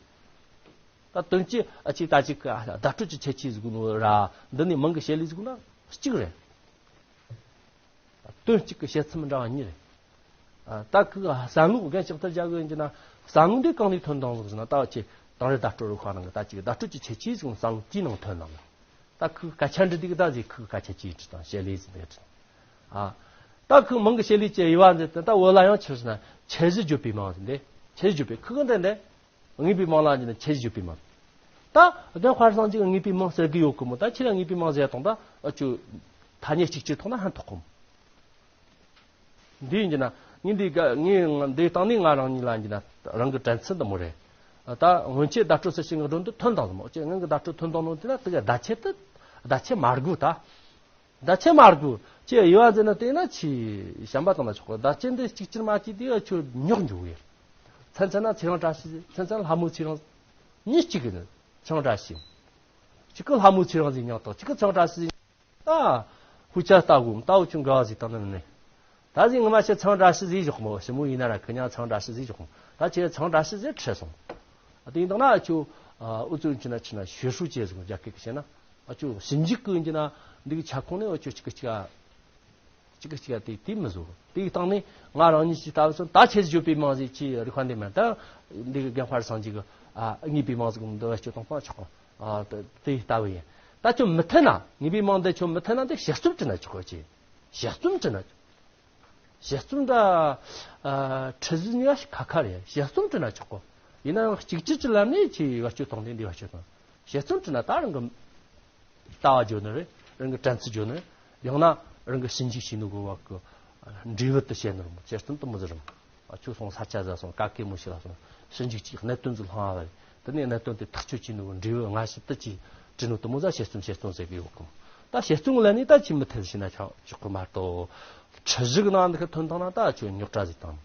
ད་དོན་གྱི་ཨ་ཅིག་ད་ཅིག་བརྡ་སྤྲོད་ཀྱི་ཁྱད་ཆོས་ཟིག་ནོ་ར། འདི་ནི་མིང་གི་བྱེད་ལས་ཟིག་ན་གཅིག་རེད། དོན་གཅིག་གི་བྱེད་མཚམས་འདྲ་བ་གཉིས་རེད། ཨ་ད་ཁོའི་བསམ་བློ་རྒན་ལྕགས་ཐར་རྒྱ་གི་ཡིན་གྱི་ན་བསམ་བློ་འདི་གང་ནས་ཐོན་དང་ཟིག་ཟེར་ན་ད་ཅིག་དེང་རབས་བརྡ་སྤྲོད་རིག་པ་ནང་གི་ད་ཅིག་བརྡ་སྤྲོད་ཀྱི་ཁྱད་ཆོས་ཟིག་བསམ་བློ་དེའི་ནང་ཐོན་དང་། ད་ཁོའི་སྐད་ཆ་འདྲི་དུས་ད་ཟིག་ཁོའི་སྐད་ཆ་ཅིག་དྲིས་དང་བྱེད་ལས་ཟིག་འདི་དྲིས། ཨ་ད་ཁོའི་མིང་གི་བྱེད་ལས་ཀྱི་དབྱེ་བ་འདི་ད་བོད་ལ་ཡང་ཆི་ཟེར་ན་ཁྱད་གཞི་བརྗོད་པའི་མིང་ཟིག་འདི་ཁྱད་གཞི་བརྗོད་པའི་ཁོ་གི་འདི་འདི། དངོས་པོའི་མིང་ལ་ཡིན་ན་ཁྱད་གཞི་བརྗོད་པའི་མིང་། ད་རྒན་དཔལ་བཟང་ཅིག་དངོས་པོའི་མིང་ཟེར་གི་ཡོད་གི་མོ། ད་ཁྱེད་རང་དངོས་པོའི་མིང་ཟེར་དང་ད་ཨ་ཅོ་ཐ་སྙད་གཅིག་གཅིག་ཐོག་ན་ཧན་ཐོག་གི་མོ། འདི་ཡིན་གྱི་ན་ངས་འདི་ག་ངས་འདི་བཏང་ནས་ང་རང་ཉིད་ལ་ཡིན་གྱི་ན་རང་གི་དྲན་ཚུལ་འདི་མོ་རེད། ད་སྔོན་ཆད་བརྡ་སྤྲོད་ཟེར་ཞིག་ངའི་སྒྲོན་འདི་ཐོན་དང་ཟིག་མོ། ཅེས་ངའི་བརྡ་སྤྲོད་ཐོན་དང་ནོ་དེ་ན་དེ་ག་བརྡ་ཆད་དུ་བརྡ་ཆད་མ་དགོས་ད། བརྡ་ཆད་མ་དགོས། ཅེས་དབྱེ་བ་འཛིན་ན་དེ་ན་ཆི་བྱམས་པ་དང་ན་ཆོག་གི། བརྡ་ཆད་འདི་གཅིག་གྱུར་མ་གྱིས་དེ་ཆོ་རྙོག་འཇུག་གི། མཚན་མཚན་ན་ཚེ་རིང་བཀྲ་ཤིས་ཟེར། མཚན་མཚན་ལྷ་མོ་ཚེ་རིང་། གཉིས་གཅིག་གི་ནི་ཚེ་རིང་བཀྲ་ཤིས། གཅིག་གི་ལྷ་མོ་ཚེ་རིང་ཟེར་རྙོག་དང་གཅིག་གི་ཚེ་རིང་བཀྲ་ཤིས་ཟེར། ད་ཧུ་ཅ་ལྟ་བུ་ལྟ་བུ་ཆུང་འགའ་བ་ཟིག་དང་ནི་ནི། ད་ཟིག་ངི་མ་ཤེས་ཚེ་རིང་བཀྲ་ཤིས་ཟེར་ཞོག་མོ། ཞི་མོ་ཡིན་ན་ར་ཁི་ཉང་ཚེ་རིང་བཀྲ་ཤིས་ཟེར་ཞོག་མོ། ད་ཁྱེད་ཚེ་རིང་བཀྲ་ཤིས་ཟེར་ཁྲེལ་སོང་། ཨ་དེ་ཡིན་དང་ན་ཨ་ཆོ་ཨུ་ཚུགས་ཅི་ན་ཆི་ན་ཞུ་ཧྲུའུ་ཅེ་ཟེར་རྒྱ་སྐད་ཀྱི་བཤད་ན། ཨ་ཆོ་ཞིབ་འཇུག་གི་ཡིན་གྱི་ན་འདི་གི་ཁྱབ་ཁོངས་ནས་ཨ་ཆོ་གཅིག་ག་གཅིག་ག་གཅིག་ག་དེ་དེ་མི་བཟོ། དེ་གི་སྟེང་ནས་ང་རང་ཉིད་ཀྱིས་ལྟ་བུ་སོང་ད་ཁྱེད་ཞུ་པའི་མང་ཟིག་ཅི་རིག་པ་འདི་མེད་ད། འདི་གི་རྒན་དཔལ་བཟང་ཅིག་གི་ཨ་དངོས་པོའི་མང་ཟིག་འདི་བ་ཆོ་གཏོང་སྟངས་ཆོག་གོ། ཨ་དེ་ལྟ་བུ་ཡིན། ད་ཆོ་མི་མཐུན་ན་དངོས་པོའི་མང་འདི་ཆོ་མི་མཐུན་ན་འདི་དཔྱད་རྩོམ་བྲིས་ན་ཆོག་གོ། ཅི་དཔྱད་རྩོམ་བྲིས་ན་ཆོག་དཔྱད་རྩོམ་ད་ཨ་ཁྲི་ཟིག་ཉི་ཤུ་ཁ་ཁ་རེད། དཔྱད་རྩོམ་བྲིས་ན་ཆོག་གོ། ཡིན་ན་ཡང་གཅིག་གྱུར་གྱི་ལམ་ནས་ཅི་བ་ཆོ་གཏོང་དེ་འདི་བ་ཆོ་གཏོང་། དཔྱད་རྩོམ་བྲིས་ན་ད་རང་གི་ལྟ་བ་བརྗོད་ནི་རེད། རང་གི་དྲན་ཚུལ་བརྗོད་ནི་རེད། ཡང་ན་རང་གི་ཞིབ་འཇུག་བྱས་ནོ་གི་བ་གི་འབྲས་བུ་དེ་བཤད་ནི་རེད་མོ། དཔྱད་རྩོམ་དེ་མོ་ཟིག་རེད་མོ། ཨ་ཆོ་སོང་ས་ཆ་ཟ་སོང་ཀ་ཀེ་མོ་ཞིག་ལ་སོང་ཞིབ་འཇུག་ཅིག་གནད་དོན་ཟིག་ལྷང་བ་རེད། དེ་ནས་གནད་དོན་དེ་ཐག་གཅོད་བྱས་ནོ་གི་འབྲས་བུ་སྔ་ཕྱི་དེ་ཅིག་བྲིས་ནོ་དེ་མོ་ཟ་དཔྱད་རྩོམ་དཔྱད་རྩོམ་ཟེར་གི་ཡོད་གི་མོ། ད་དཔྱད་རྩོམ་ལ་ནི་ད་ཅི་མི་ཐེ་ཟིག་ན་ཆོག་གི་མ་གཏོགས། ཁྲི་བཞི་གི་ནང་འདི་ཁ་ཐོན་དང་ན་ད་ཆོ་རྙོག་དྲ་ཟིག་དང་།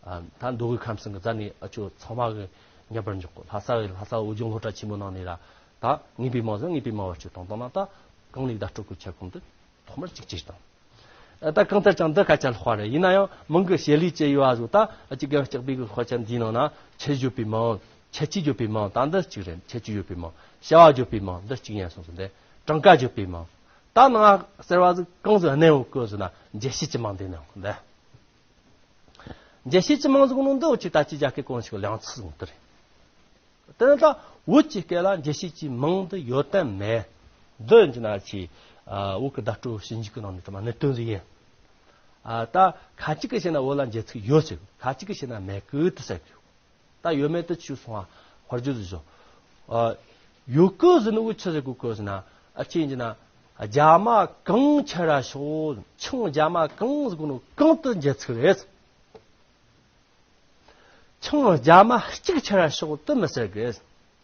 ཨ་ད་མདོ་དབུས་ཁམས་གསུམ་གི་རྩ་ནས་ཨ་ཆོ་ཚང་མ་གི་མཉམ་པར་འཇོག་གོ། ལྷ་ས་བའི་ལྷ་ས་བོད་ལྗོངས་སློབ་གྲྭ་ཆེན་མོ་ནང་ནས་ར་ད་དངོས་པོའི་མང་ཟིག་དངོས་པོའི་མང་བ་ཆོ་དང་དང་ན་ད་གང་ནས་བརྡ་སྤྲོད་གི་ཁྱབ་ཁོངས་དེ་ཐོག་མར་གཅིག་གཅིག་དང་། ཨ་ད་གང་ལྟར་ཀྱང་འདི་སྐད་ཆ་ལྷག་པ་རེད། ཡིན་ན་ཡང་མིང་གི་བྱེད་ལས་ཀྱི་དབྱེ་བ་བཟོ་ད་ཨ་ཅིག་རྒན་ལྕགས་པའི་གི་དཔེ་ཆ་འདིའི་ནང་ན་ཁྱད་བརྗོད་པའི་མིང་ཁྱད་ཆོས་བརྗོད་པའི་མིང་ད་འདི་གཅིག་རེད། ཁྱད་ཆོས་བརྗོད་པའི་མིང་བྱ་བ་བརྗོད་པའི་མིང་འདི་གཅིག་ཡིན་སོང་ཟིག་འདི་གྲངས་ཀ་བརྗོད་པའི་མིང་། ད་ནང་ཟེར་བ་ཟིག་གང་ཟིག་གནས་འོག་གི་ཟེར་ན་འཇལ་བྱེད་ཀྱི་མིང་འདི་ནས་འོང་གི་འདི། འཇལ་བྱེད་ཀྱི་མིང་ཟིག་ནོ་འདི་འུ་ཅི་ད་ཅི་རྒྱ་སྐད་གོང་ཞིག་ལང་ཚུལ་ཟིག་འདི་རེད། དེ་ནི་ད་བོད་ཀྱི་སྐད་ལ་འཇལ་བྱེད་ཀྱི་མིང་འདི་ཡོད་དམ་མེད། འདི་ཡིན་གྱི་ན་ཆི་ཨ་བོད་ཀྱི་བརྡ་སྤྲོད་ཞིབ་འཇུག་གི་ནང་ནས་ད་མ་གནད་དོན་ཟིག་ཡིན། ཨ་ད་ཁ་ཅིག་གིས་བཤད་ན་བོད་ལ་འཇལ་ཚིག་ཡོད་ཟེར། ཁ་ཅིག་གིས་བཤད་ན་མེད་གི་དེ་ཟེར་གི། ད་ཡོད་མེད་དེ་ཆུ་སོང་བ་དཔེར་བརྗོད་ཟིག་བཟོ། ཨ་ཡོད་གི་ཟེར་ནོ་གི་ཆི་ཟེར་གོ་གི་ཟེར་ན་ཨ་ཅི་ཡིན་གྱི་ན་རྒྱ་མ་གང་ཁྱེར་ར་ཤོག་ཆང་རྒྱ་མ་གང་ཟེར་གོ་ནོ་གང་དེ་འཇལ་ཚིག་རེད། ཆང་རྒྱ་མ་གཅིག་ཁྱེར་ར་ཤོག་དེ་མི་ཟེར་གི།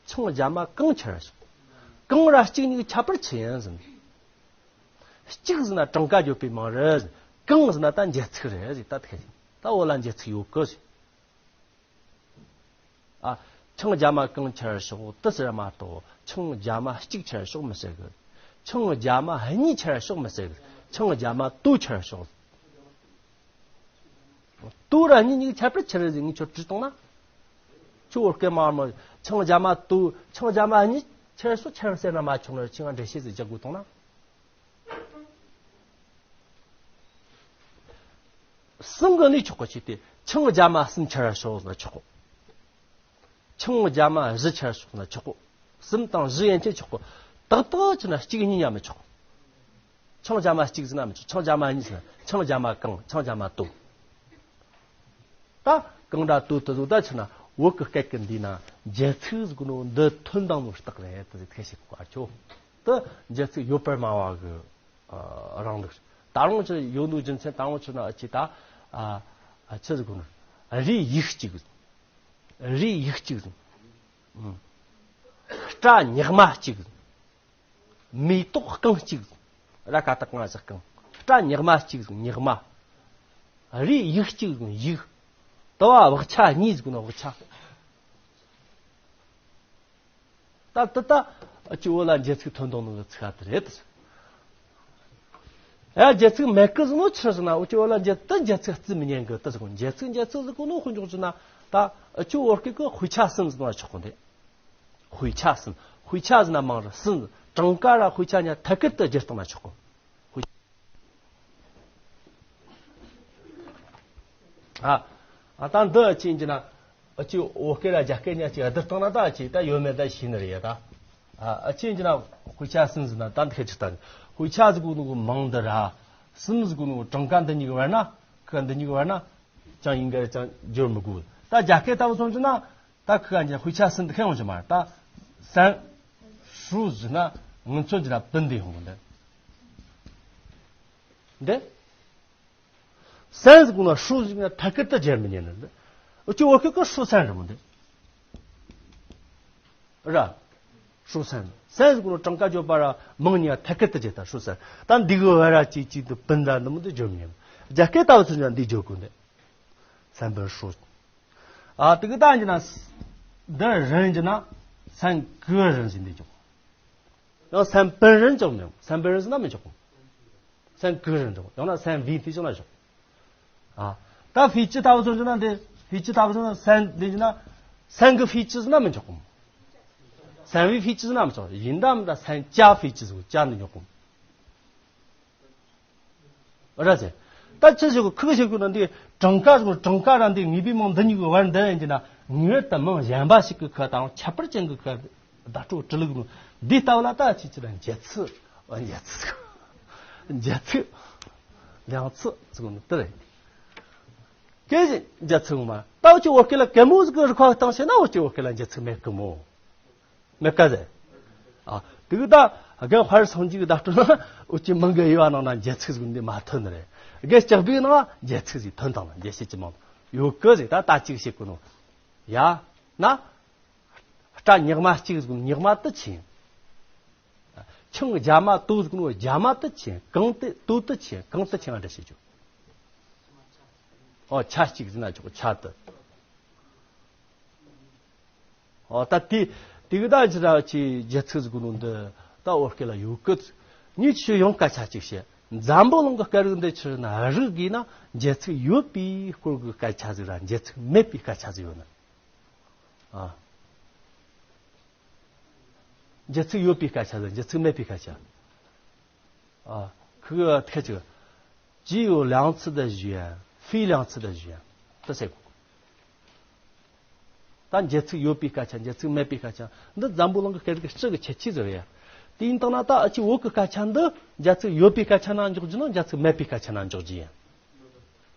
ཆང་རྒྱ་མ་གང་ཁྱེར་ར་ཤོག་གང་ར་གཅིག་གཉིས་ཀྱི་ཁྱད་པར་ཆི་ཡིན་ཟེར། གཅིག་ཟེར་ན་གྲངས་ཀ་བརྗོད་པའི་མིང་རེད། གང་ཟེར་ན་ད་འཇལ་ཚིག་རེད་ཟེར། ད་ཐེ་ད་བོད་ལ་འཇལ་ཚིག་ཡོད་གི་ཟེར། ཨ་ཆང་རྒྱ་མ་གང་ཁྱེར་ར་ཤོག་དེ་ཟེར་མ་གཏོགས་ཆང་རྒྱ་མ་གཅིག་ཁྱེར་ར་ཤོག་མི་ཟེར་གི། ཆང་རྒྱ་མ་གཉིས་ཁྱེར་ར་ཤོག་མི་ཟེར་གི། ཆང་རྒྱ་མ་དོ་ཁྱེར་ར་ཤོག་དོ་ར་གཉིས་གཉིས་ཁྱད་པར་ཆི་རེད་ཟེར་ངས་ཁྱོད་དྲིས་བཏང་ན། ཁྱོད་བོད་སྐད་མ་མ་ཆང་རྒྱ་མ་དོ་ཆང་རྒྱ་མ་གཉིས་ཁྱེར་སོ་ཁྱེར་ཟེར་ན་མ་ཆོག་ནི་ཁྱེད་ང་འགྲེལ་བཤད་ཟིག་རྒྱག་དགོས་བཏང་ན། གསུམ་གི་ནི་ཆོག་གོ་ཆི་སྟེ་ཆང་རྒྱ་མ་གསུམ་ཁྱེར་ཤོག་ཟེར་ན་ཆོག་གོ། ཆང་རྒྱ་མ་བཞི་ཁྱེར་ཤོག་ན་ཆོག་གོ། གསུམ་དང་བཞི་ཡན་ཆད་ཆོག་གོ། ཏག་ཏག་ཆི་ན་གཅིག་གཉིས་ཡང་མི་ཆོག་ཆང་རྒྱ་མ་གཅིག་ཟེར་ན་མི་ཆོག་ཆང་རྒྱ་མ་གཉིས་ཟེར་ན་ཆང་རྒྱ་མ་གང་ཆང་རྒྱ་མ་དོ། ད་གང་འདྲ་དོ་དེ་ཟོ་ད་ཆི་ན་བོད་ཀྱི་སྐད་ཀྱི་འདི་ན་འཇལ་ཚིག་ཟེར་གོ་ནོ་འདི་ཐོན་དང་ནོ་རྟགས་རེད་དེ་ཟིག་ཐེ་ཞིག་གོ་ཨ་ཆོ། དེ་འཇལ་ཚིག་ཡོད་པར་སྨྲ་བ་གི་རང་ལུགས། ད་རུང་ཆི་ཡོད་ནོ་རྒྱུ་མཚན་ད་རུང་ཆི་ན་ཨ་ཅི་ད་ཨ་ཆི་ཟེར་གོ་ནོ་རེ་ཡིག་གཅིག་རེ་ཡིག་གཅིག་ཟེར། ཨུམ། སྐྲ་ཉག་མ་གཅིག་མེ་ཏོག་རྐང་གཅིག་ར་ཀ་བཏགས་རྐང་བཞག་རྐང་། སྐྲ་ཉག་མ་གཅིག་ཉག་མ། རས་ཡུག་གཅིག་ཡུག་དུ་བ་བག་ཆགས་གཉིས་ཟིག་ན་བག་ཆགས། ད་ད་ད་ཨ་ཅི་འོ་ལ་འཇལ་ཚིག་ཐོན་དོན་ནང་གི་ཚིག་དེ་རེད། ཡ་འཇལ་ཚིག་མེད་གི་ཟེར་ནོ་ཆི་ཟེར་ན། ཨོ་ཅི་འོ་ལ་འཇལ་ད་འཇལ་ཚིག་རྩི་མི་ཉན་གི་ད་ཟེར་གོ། འཇལ་ཚིག་འཇལ་ཚིག་ཟེར་གོ་ནོ་དཔེ་འཇོག་ཟེར་ན། ད་ཨ་ཅི་འོ་སྐད་གི་དཔེ་ཆ་གསུམ་ཟེར་ན་ཆོག་གོ་འདི། དཔེ་ཆ་གསུམ། དཔེ་ཆ་ཟེར་ན་མང་ར་གསུམ། གྲངས་ཀ་ར་དཔེ་ཆ་ཉ་ཐད་ཀར་དུ་སྦྱར་བཏང་ན་ཆོག་གོ། དཔེ་ཆ། ཨ། ཨ་ད་འདི་ཅི་ཡིན་གྱི་ན། ཨ་ཅི་འོ་སྐད་ར་རྒྱ་སྐད་ཉ་ཅི་བསྡུར་བཏང་ན་ད་ཅི་ད་ཡོད་མེད་ད་ཤེས་ནི་རེད་ཡ་ད། ཨ་ཨ་ཅི་ཡིན་གྱི་ན་དཔེ་ཆ་གསུམ་ཟེར་ན་ད་འདི་ཁ་ཅིག་ད། དཔེ་ཆ་ཟེར་གོ་ནོ་གི་མིང་འདི་ར། གསུམ་ཟེར་གོ་ནོ་གི་གྲངས་ཀ་འདི་གཉིས་ཀྱི་བར་ན། ཁ་འདི་གཉིས་ཀྱི་བར་ན། ཅང་ཡིན་གར་ཅང་སྦྱོར་མི་དགོས། ད་རྒྱ་སྐད་ལྟ་བུ་སོང་ཅི་ན། ད་ཁི་ག་ཉི་དཔེ་ཆ་གསུམ་དུ་ཁེ་ཡོང་ཅི་མ་རེད་ད། སན། ཧྲུ་ཟེར་ན་ངུ་ཚོ་ཇི་ན་པིན་དེ་ཡོང་གི་འདི། འདི། སན་ཟེར་གོ་ན་ཧྲུ་ཟེར་ན་ཐད་ཀར་དུ་སྦྱར་མི་ཉན་ནི་འདི། ཨུ་ཅི་འོ་ཁི་ཀི་ཧྲུ་སན་རེད་མོ་འདི། ར། ཧྲུ་སན། སན་ཟེར་གོ་ན་གྲངས་ཀ་བརྗོད་པ་ར་མིང་གཉིས་ཐད་ཀར་དུ་བརྗོད་ད་ཧྲུ་སན། ད་འདི་གི་བར་ར་ཅིག་ཅིག་ཏུ་པིན་ར་འདི་མོ་འདི་བརྗོད་མི་ཉན། རྒྱ་སྐད་ལྟ་བུ་ཚོ་ན་འདི་བརྗོད་དགོས་འདི། སན་པིན་ཧྲུ། ཨ་དེ་གི་ད་ཡིན་ན། འདི་རིན་གྱི་ན། སན་ཀི་རིན་ཟེར་འདི་ཆོག་ཡང་སན་པིན་རིན་ཆོག་མི་ཡོང་། སན་པིན་རིན་ཟེར་ན་མི་ཆོག་གོ། སན་ཀི་རིན་ཆོག་ཡང་ན་སན་བི་ཐི་ཆོག་ན་ཆོག་ཨ་ད་ཧྥི་ཅི་ལྟ་བུ་ཚོ་འདི་ན་འདི་ཧྥི་ཅི་ལྟ་བུ་ཚོ་ན་སན་འདི་གྱི་ན། སན་གི་ཧྥི་ཅི་ཟེར་ན་མི་ཆོག་གོ། སན་བི་ཧྥི་ཅི་ཟེར་ན་མི་ཆོག་ཡིན་ད་མི་ད་སན་ཅ་ཧྥི་ཅི་ཟེར་ཅ་འདི་ཆོག་གོ། ར་ཟེར། ད་ཅི་ཞིག་གི་ཁུག་ཞིག་གི་ན་འདི་གྲངས་ཀ་ཞིག་གྲངས་ཀ་ར་འདི་ངེས་པའི་མིང་འདི་གཉིས་ཀྱི་བར་འདི་ཡིན་གྱི་ན་ངེས་པར་དུ་མིང་གཞན་པ་ཞིག་གི་ཁ་དང་ཁྱད་པར་ཅན་གྱི་ཁ་བརྡ་སྤྲོད་གྲུ་ལུགས་ནི་འདི་ལྟ་བུ་ལ་ད་ཅི་ཅི་ལ་འཇལ་ཚིག་འཇལ་ཚིག་འཇལ་ཚིག་ལེའུ་ཚིག་ཟེར་གོ་ནི་དེ་རེད། སྐད་ཅིག་འཇལ་ཚིག་མ་ལྟ་བུ་ཅི་འོ་སྐད་ལ་གད་མོ་ཟིག་གི་རིག་པ་བཏང་ཤེ་ན་འོ་ཅི་འོ་སྐད་ལ་འཇལ་ཚིག་མེད་གི་མོ། མེད་ཀ་ཟེར། ཨ། དེ་གི་ད་རྒན་དཔལ་སངས་རྒྱས་ཀྱི་བརྡ་སྤྲོད་ན་འུ་ཅི་མིང་གི་དབྱེ་བ་ནང་ན་འཇལ་ཚིག་ཟིག་འདི་མ་ཐོན་ནི་རེད། རྒན་ལྕགས་པའི་ནང་འཇལ་ཚིག་ཟིག་ཐོན་དང་ལ་འཇལ་བྱེད་ཀྱི་མང་ཡོད་ཀི་ཟིག་ད་ལྟ་ཅིག་བྱེད་ཀི་ནོ། ཡ། ན། སྐྲ་ཉག་མ་གཅིག་ཟིག་ཉག་མ་དུ་ཆེན། ཆང་རྒྱ་མ་དུ་ཟིག་ནོ་རྒྱ་མ་དུ་ཆེན་གང་དུ་དུ་དུ་ཆེན་གང་དུ་ཆེན་འདྲ་བྱེད་རྒྱུ། ཨོ་ཆ་གཅིག་ཟིག་ན་ཆོག་ཆ་དུ། ཨོ་ད་དེ་དེ་གི་ད་ཅི་ར་ཅི་རྒྱལ་ཚིག་ཟིག་གི་ནང་དུ་ད་འོ་སྐད་ལ་ཡོད་གི། ཉིད་ཆོས་ཡང་སྐད་ཆ་གཅིག་བཤད། འཛམ་བུ་གླིང་གི་སྐད་རིགས་འདི་ཕྱིར་ན་རིགས་དགོས་ན་རྒྱལ་ཚིག་ཡོད་པའི་སྐོར་གྱི་སྐད་ཆ་ཟིག་ར་རྒྱལ་ཚིག་མེད་པའི་སྐད་ཆ་ཟིག་ཡོད་ན། ཨ། རྒྱལ་ཚིག་ཡོད་པའི་སྐད་ཆ་ཟིག་རྒྱལ་ཚིག་མེད་པའི་སྐད་ཆ། ཨ། ཁི་གི་ཐད་ཅིག 只有两次的语言，非两次的语言。 དེ་ཟེར་གོ། ད་རྒྱལ་ཚིག་ཡོད་པའི་སྐད་ཆ་རྒྱལ་ཚིག་མེད་པའི་སྐད་ཆ་འདི་འཛམ་བུ་གླིང་གི་སྐད་རིགས་སྤྱི་གི་ཁྱད་ཆོས་ཟིག་རེད་ཡ། དེ་ཡིན་དང་ན་ད་ཨ་ཅི་བོད་གི་སྐད་ཆ་འདི་རྒྱལ་ཚིག་ཡོད་པའི་སྐད་ཆ་ན་འཇོག་རྒྱུ་ན་རྒྱལ་ཚིག་མེད་པའི་སྐད་ཆ་ན་འཇོག་རྒྱུ་ཡིན།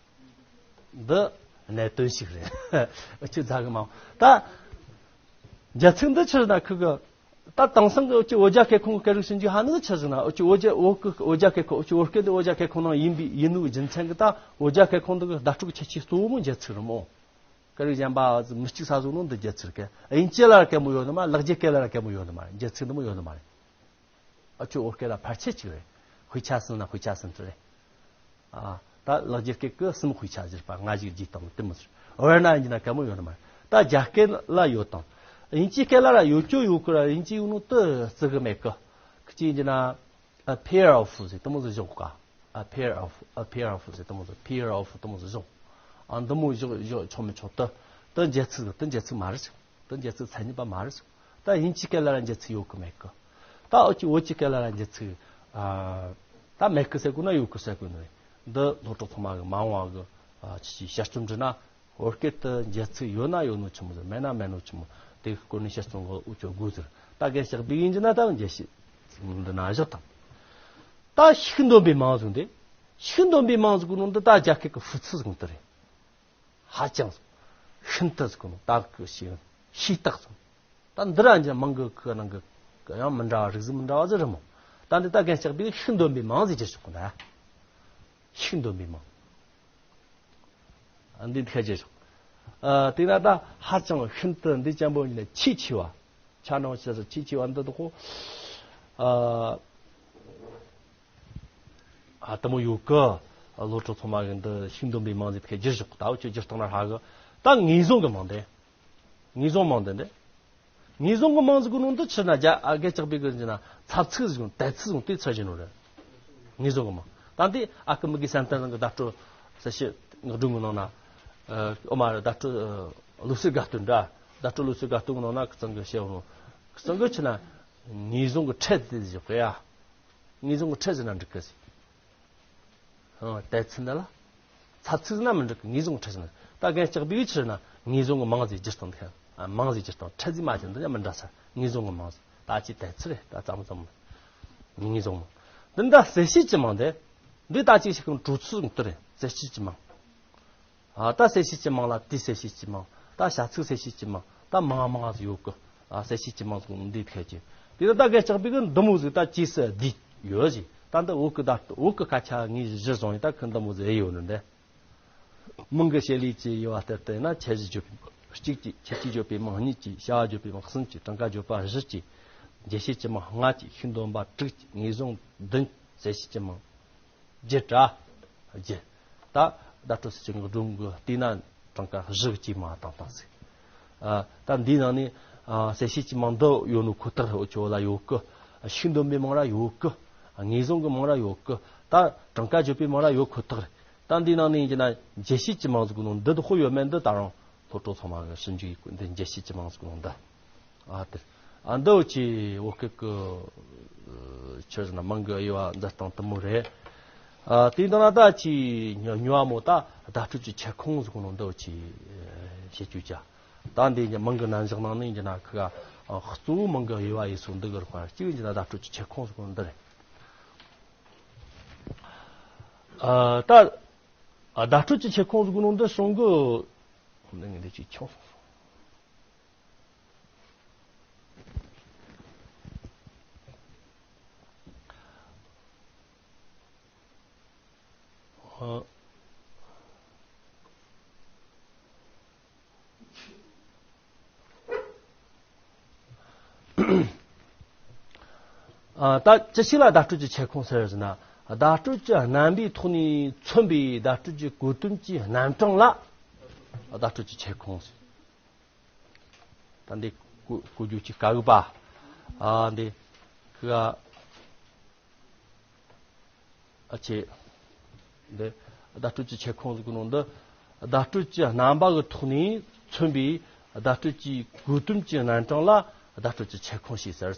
འདི་གནད་དོན་ཞིག་རེད། ཨ་ཅི་ཛ་གི་མང་ད། རྒྱལ་ཚིག་འདི་ཕྱིར་ན་ཁི་གི། ད་དེང་སང་གི་ཨོ་ཅི་བོད་རྒྱ་སྐད་ཁོངས་ཀྱི་སྐད་རིགས་ཞིབ་འཇུག་ཧ་ནི་ཆི་ཟིག་ན་ཨོ་ཅི་བོད་རྒྱ་བོད་ཀྱི་བོད་རྒྱ་སྐད་ཁོངས་ཨོ་ཅི་བོད་སྐད་འདི་བོད་རྒྱ་སྐད་ཁོངས་ནང་ཡིན་པའི་ཡིན་ནོ་རྒྱུ་མཚན་གྱི་ད་བོད་རྒྱ་སྐད་ཁོངས་འདི་གི་བརྡ་སྤྲོད་ཀྱི་ཁྱད་ཆོས་གཙོ་བོ་མོ་རྒྱལ་ཚིག་རེད་མོ། སྐད་རིགས་གཞན་པ་མི་གཅིག་ས་བཟོ་ནོ་འདི་རྒྱལ་ཚིག་རེད། དབྱིན་ཇི་ལ་ར་སྐད་མོ་ཡོད་ནི་མ་ལེགས་སྦྱར་སྐད་ལ་ར་སྐད་མོ་ཡོད་ནི་མ་རེད། རྒྱལ་ཚིག་འདི་མོ་ཡོད་ནི་མ་རེད། ཨ་ཆོས་བོད་སྐད་ལ་ཕལ་ཆེར་གཅིག་རེད། དཔེ་ཆ་ཟིན་ན་དཔེ་ཆ་ཟིན་ཚུལ་རེད། ཨ་ད་ལེགས་སྦྱར་སྐད་ཀྱི་གསུམ་དཔེ་ཆ་བཞིར་པ་ལྔ་བཞི་བརྒྱད་དང་དེ་མོ་ཟེར། བར་ན་ཡིན་ན་གད་མོ་ཡོད་ནི་མ་རེད། ད་རྒྱ་སྐད་ལ་ཡོད་དང་། དབྱིན་ཇིའི་སྐད་ལ་ར་ཡོད་ཅོ་ཡོད་ཀི་ར་དབྱིན་ཇི་ཡོད་ནོ་དུ་བརྩི་གི་མེད་ཀི། ཁི་ཅི་ཡིན་ན་a pair of ཟེར་དེ་མོ་ཟེར་བཞག་ག a pair of a pair of ཟེར་དེ་མོ་ཟེར་pair of དེ་མོ་ཟེར་བཞག་ཨ་འདི་མོ་བཞག་བཞག་ཆོག་མི་ཆོག་དུ། དུ་འཇལ་ཚིག་དུ་འཇལ་ཚིག་མ་རེད། དེ་འཇལ་ཚིག་མཚན་ཉིད་པ་མ་རེད། ད་དབྱིན་ཇིའི་སྐད་ལ་ར་འཇལ་ཚིག་ཡོད་གི་མེད་གི། ད་ཨོ་ཅི་བོད་ཀྱི་སྐད་ལ་ར་འཇལ་ཚིག་ཨ་ད་མེད་གི་ཟེར་དགོས་ན་ཡོད་གི་ཟེར་དགོས་ནི་རེད། འདི་སློབ་གྲོགས་ཚང་མ་གི་མ་འོངས་པ་གི་ཨ་ཅི་ཅི་དཔྱད་རྩོམ་བྲིས་ན་བོད་སྐད་དུ་འཇལ་ཚིག་ཡོད་ན་ཡོད་ནོ་ཆི་མོ་ཟེར་མེད་ན་མེད་ནོ་ཆི་མོ་དེ་གི་སྐོར་ནས་དཔྱད་རྩོམ་གི་འུ་ཅོ་དགོས་ཟེར། ད་རྒན་ཞག་བིག་ཡིན་གྱི་ན་ད་འཇལ་ཤེས་འདི་ན་བཞག་དང་། ད་ཤིག་འདོན་པའི་མིང་ཟིག་འདི། ཤིག་འདོན་པའི་མིང་ཟིག་གི་ནང་འདི་ད་རྒྱ་སྐད་གི་ཧྥུ་ཚི་ཟིག་འདི་རེད། ཧ་ཅང་ཤིན་ཏུ་ཟེར་གོ་ནོ་ད་གི་ཤེས་ཤེས་རྟགས་ཟེར། ད་འདི་ར་འཇམ་མང་གི་གི་ནང་གི་ཡང་མི་འདྲ་བ་རིགས་ཟིག་མི་འདྲ་བ་ཟིག་རེད་མོ། ད་འདི་ད་རྒན་ལྕགས་པས་ཤིན་འདོན་པའི་མིང་ཟིག་ཅེས་ཞོག་གོ་ན། ཤིན་འདོན་པའི་མིང་། འདི་ཐད་ཅེས་ཞོག་ཨ་དེ་ན་ད་ཧ་ཅང་ཤིན་ཏུ་འདི་ཅན་པོ་ཡིན་ན་ཆེས་ཆེ་བ། ཆ་ནང་བཞིན་ཆེ་ཆེ་བ་འདི་དག་གོ། ཨ་ཨ་དེ་མོ་ཡོད་གི། བློ་གྲོས་ཚང་མ་གི་འདི་ཤིང་སྡོམ་པའི་མིང་ཟིག་ཕ་གིར་བསྒྱུར་བཞག་ད་འུ་ཆོས་བསྒྱུར་བཏང་ན་ཧྲ་གི། ད་ངེས་བཟུང་གི་མིང་དེ། ངེས་བཟུང་མིང་དེ་འདི། ངེས་བཟུང་གི་མིང་ཟིག་གི་ནང་དུ་ཕྱིར་ན་རྒྱ་ཨ་རྒྱ་ལྕགས་པའི་གི་ཟེར་ན་ཚབ་ཚིག་ཟིག་དང་དད་ཚིག་ཟིག་དེ་ཚུར་བཞག་ནོ་རེད། ངེས་བཟུང་གི་མིང་། ད་འདི་ཨ་ཁུ་མི་དགེ་བསམ་གཏན་ཚང་གི་བརྡ་སྤྲོད་གསལ་བྱེད་ངག་སྒྲོན་གི་ནང་ན། ཨོ་མ་རེད། བརྡ་སྤྲོད་ལུགས་སྲོལ་དགའ་སྟོན་འདྲ། བརྡ་སྤྲོད་ལུགས་སྲོལ་དགའ་སྟོན་གི་ནང་ན་ཁི་ཚང་གི་བཤད་ནོ། ཁི་ཚང་གི་ཕྱིར་ན་ངེས་བཟུང་གི་ཕྲད་དེ་བཞག་གི་ཡ། ངེས་བཟུང་གི་ཕྲད་ཟེར་ན་འགྲིག་གི་ཟེར། ཨང་། དད་ཚིག་འདི་ལ་ཚབ་ཚིག་ཟེར་ན་མི་འགྲིག་གི། ངེས་བཟུང་གི་ཕྲད་ཟེར་ན། ད་རྒན་ལྕགས་པའི་ཕྱིར་ན་ངེས་བཟུང་གི་མིང་ཟིག་བསྒྱུར་བཏང་འདུག་ཨ། མིང་ཟིག་བསྒྱུར་བཏང་། ཕྲད་ཟིག་མ་བྱས། འདི་ཡང་མི་འདྲ་ས། ངེས་བཟུང་གི་མིང་ཟིག་ད་ཅི་དད་ཚིག་རེད། ད་ཙམ་ཙམ་ངེས་བཟུང་མིང་། འདི་འདྲ་གསལ་བྱེད་ཀྱི་མིང་དེ། འདི་ད་ཅི་ཞིག་གི་འགྲོ་ཚུལ་འདི་རེད། གསལ་བྱེད་ཀྱི་མིང་། ཨ། ད་གསལ་བྱེད་ཀྱི་མིང་ལ་དེའི་གསལ་བྱེད་ཀྱི་མིང་། ད་བྱ་ཚིག་གསལ་བྱེད་ཀྱི་མིང་། ད་མིང་མིང་ཟིག་ཡོད་གི། ཨ། གསལ་བྱེད་ཀྱི་མིང་ཟིག་འདི་ཕལ་ཆེར། དེ་ནི་ད་རྒན་ལྕགས་པའི་གི་འདི་མོ་ཟིག་ད་ཅི་ཟེར་འདི་ཡོད་ཟིག་ད་འདི་བོད་གི་ད་བོད་གི་སྐད་ཆ་ངས་གཞི་བཟུང་ཡིན། ད་ཁི་འདི་མོ་ཟིག་ཡོད་ནི་འདི། མིང་གི་བྱེད་ལས་ཀྱི་དབྱེ་བ་ལྟར་བསྟན་ན། ཁྱད་གཞི་བརྗོད་པའི་གཅིག་གཅིག་ཁྱད་ཆོས་བརྗོད་པའི་མིང་གཉིས་གཅིག་བྱ་བ་བརྗོད་པའི་མིང་གསུམ་གཅིག་གྲངས་ཀ་བརྗོད་པ་བཞི་གཅིག་འཇལ་བྱེད་ཀྱི་མིང་ལྔ་གཅིག་ཤིང་སྡོམ་པ་དྲུག་གཅིག་ངེས་བཟུང་བདུན་གསལ་བྱེད་ཀྱི་མིང་། བརྒྱད་ར། བརྒྱད། ད་བརྡ་སྤྲོད་གསལ་བྱེད་ངག་སྒྲོན་གི་བལྟས་ན་གྲངས་ཀ་བཞི་གཅིག་མ་བཏང་བཏང་ཟིག་ཨ། ད་འདིའི་ནང་ནས། ཨ། གསལ་བྱེད་ཀྱི་མིང་འདི་ཡོད་ནོ་ཁོ་ཐག་རེད། འུ་ཆོ་ལ་ཡོད་གི། ཤིང་སྡོམ་པའི་མིང་ར་ཡོད་གི། ངེས་བཟུང་གི་མིང་ར་ཡོད་གི། ད་གྲངས་ཀ་བརྗོད་པའི་མིང་ར་ཡོད་ཁོ་ཐག་རེད། ད་འདིའི་ནང་ནས་ཡིན་གྱི་ན་འཇལ་བྱེད་ཀྱི་མིང་ཟིག་གི་ནང་འདི་དག་ཡོད་མེད་འདི་ད་རུང་སློབ་གྲོགས་ཚང་མ་གི་ཞིབ་འཇུག་ཡེད་དགོས། འདི་འཇལ་བྱེད་ཀྱི་མིང་ཟིག་གི་ནང་འདི། ཨ། དེ། ཨ། འདི་འུ་ཆོས་བོད་སྐད་ཀྱི་ཆི་ཟེར་ན་མིང་གི་དབྱེ་བ་མཛད་སྟངས་དེ་མོ་རེད། ཨ། དེ་འདྲ་ན་ད་ཅི་ཉོ་ཉོ་བ་མོ་ད་བརྡ་སྤྲོད་ཀྱི་ཁྱབ་ཁོངས་ཟེར་གོ་ནོ་འདི་འུ་ཆོས་བཤད་རྒྱུ་ཅིག་ད་འདི་མིང་གི་རྣམ་གཞག་ནང་ནས་ཡིན་གྱི་ན་ཁི་ག་གཙོ་བོ་མིང་གི་དབྱེ་བ་ཡིན་སོང་འདི་གི་རིགས་པ་གཅིག་ཡིན་གྱི་ན་བརྡ་སྤྲོད་ཀྱི་ཁྱབ་ཁོངས་ཟེར་གོ་ནོ་འདི་རེད། ཨ། ད་བརྡ་སྤྲོད་ཀྱི་ཁྱབ་ཁོངས་ཟེར་གོ་ནོ་འདི་གཞུང་གི་འདི་ངས་འདི་ཅིག་ཆུང་སོང་། ཨ། ད་ཅི་ཞིག་ལ་བརྡ་སྤྲོད་ཀྱི་ཁྱབ་ཁོངས་ཟེར་ཟེར་ན། བརྡ་སྤྲོད་ཀྱི་རྣམ་པའི་ཐོག་ནས་མཚོན་པའི་བརྡ་སྤྲོད་ཀྱི་གོ་དོན་གྱི་རྣམ་གྲངས་ལ་བརྡ་སྤྲོད་ཀྱི་ཁྱབ་ཁོངས་ཟེར། ད་འདི་གོ་གོ་རྒྱུ་གཅིག་དཀའ་གི་པ། ཨ། འདི་ཁི་ག་ཨ་ཆེ། འདི་བརྡ་སྤྲོད་ཀྱི་ཁྱབ་ཁོངས་ཟེར་གོ་ནོ་འདི། བརྡ་སྤྲོད་ཀྱི་རྣམ་པ་གི་ཐོག་ནས་མཚོན་པའི་བརྡ་སྤྲོད་ཀྱི་གོ་དོན་གྱི་རྣམ་གྲངས་ལ་བརྡ་སྤྲོད་ཀྱི་ཁྱབ་ཁོངས་ཞེས་ཟེར།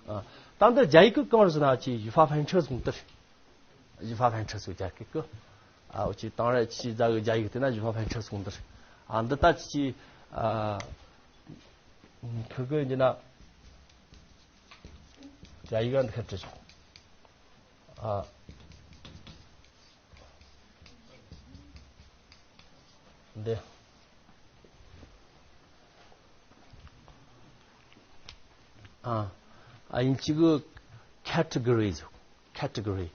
ཨ། ད་འདི་རྒྱ་ཡིག་གི་གང་རེད་ཟེར་ན་ཅི་语法分车ཟེར་གོ་ནོ་འདི་རེད། 语法分车 ཟེར་རྒྱ་སྐད་ཀྱི། ཨ། འུ་ཆོས་དེང་རབས་ཕྱི་རྒྱལ་གི་རྒྱ་ཡིག་དེ་ན་语法分车 ཟེར་གོ་ནོ་འདི་རེད། ཨ། འདི་ད་ཅི་ཅི། ཨ། ཁི་གི་ཡིན་ན་རྒྱ་ཡིག་ག་འདི་ཁ་བྲིས་ཆོག་ཨ། འདི། ཨ། ཨ། དབྱིན་ཇི་གི་categories། category།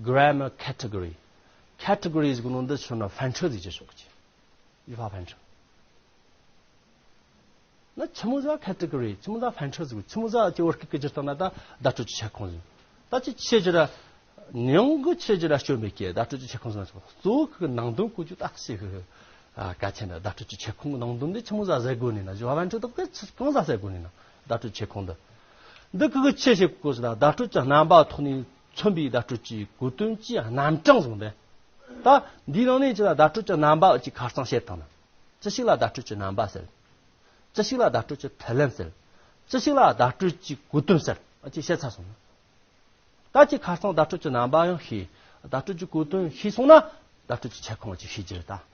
grammar category། categories གི་ནང་འདི་ཆུ་ན་分车 ཟེར་གྱི་ཆོག་གི། 语法分车། ན་ཆི་མོ་ཟིག་category། ཆི་མོ་ཟིག་分车 ཟེར། ཆི་མོ་ཟིག་ཅི་བོད་སྐད་ཀྱི་སྒྱུར་སྟངས་ན་ད་བརྡ་སྤྲོད་ཀྱི་ཁྱབ་ཁོངས་ཟེར། ད་ཅི་ཆེ་ཅི་ར། ནང་གི་ཆེ་ཅི་ར་སྐྱོན་མེད་ཀྱི་བརྡ་སྤྲོད་ཀྱི་ཁྱབ་ཁོངས་ཟེར་ན་ཆོག་གཙོ་བོ་ཁོ་གི་ནང་དོན་གོ་རྒྱུ་ད་ཞིག་གི། ཨ། གལ་ཆེན་ན་བརྡ་སྤྲོད་ཀྱི་ཁྱབ་ཁོངས་ནང་དོན་འདི་ཆི་མོ་ཟིག་ཟེར་དགོས་ནི་ན། 语法分车 དག་གི་ཆི་གང་ཟིག་ཟེར་དགོས་ནི་ན། བརྡ་སྤྲོད་ཀྱི་ཁྱབ་ཁོངས་འདི། འདི་ཁོ་གི་ཆེ་ཞིག་གོ་ཟེར་ན་བརྡ་སྤྲོད་ཀྱི་རྣམ་པ་ཐོག་ནས་མཚོན་པའི་བརྡ་སྤྲོད་ཀྱི་གོ་དོན་གྱི་རྣམ་གྲངས་ཟེར་འདི། ད་འདིའི་ནང་ནས་ཅི་ལ་བརྡ་སྤྲོད་ཀྱི་རྣམ་པ་ཅིག་ཁ་རྩང་བཤད་བཏང་ན། ཅི་ཞིག་ལ་བརྡ་སྤྲོད་ཀྱི་རྣམ་པ་ཟེར། ཅི་ཞིག་ལ་བརྡ་སྤྲོད་ཀྱི་ཐབས་ལམ་ཟེར། ཅི་ཞིག་ལ་བརྡ་སྤྲོད་ཀྱི་གོ་དོན་ཟེར། ཨ། ཅིག་བཤད་ཚར་སོང་ན། ད་ཅིག་ཁ་རྩང་བརྡ་སྤྲོད་ཀྱི་རྣམ་པ་ཡང་ཤེས། བརྡ་སྤྲོད་ཀྱི་གོ་དོན་ཤེས་སོང་ན་བརྡ་སྤྲོད་ཀྱི་ཁྱབ་ཁོངས་ཅིག་ཤེས་རྒྱུ་རེད་ད།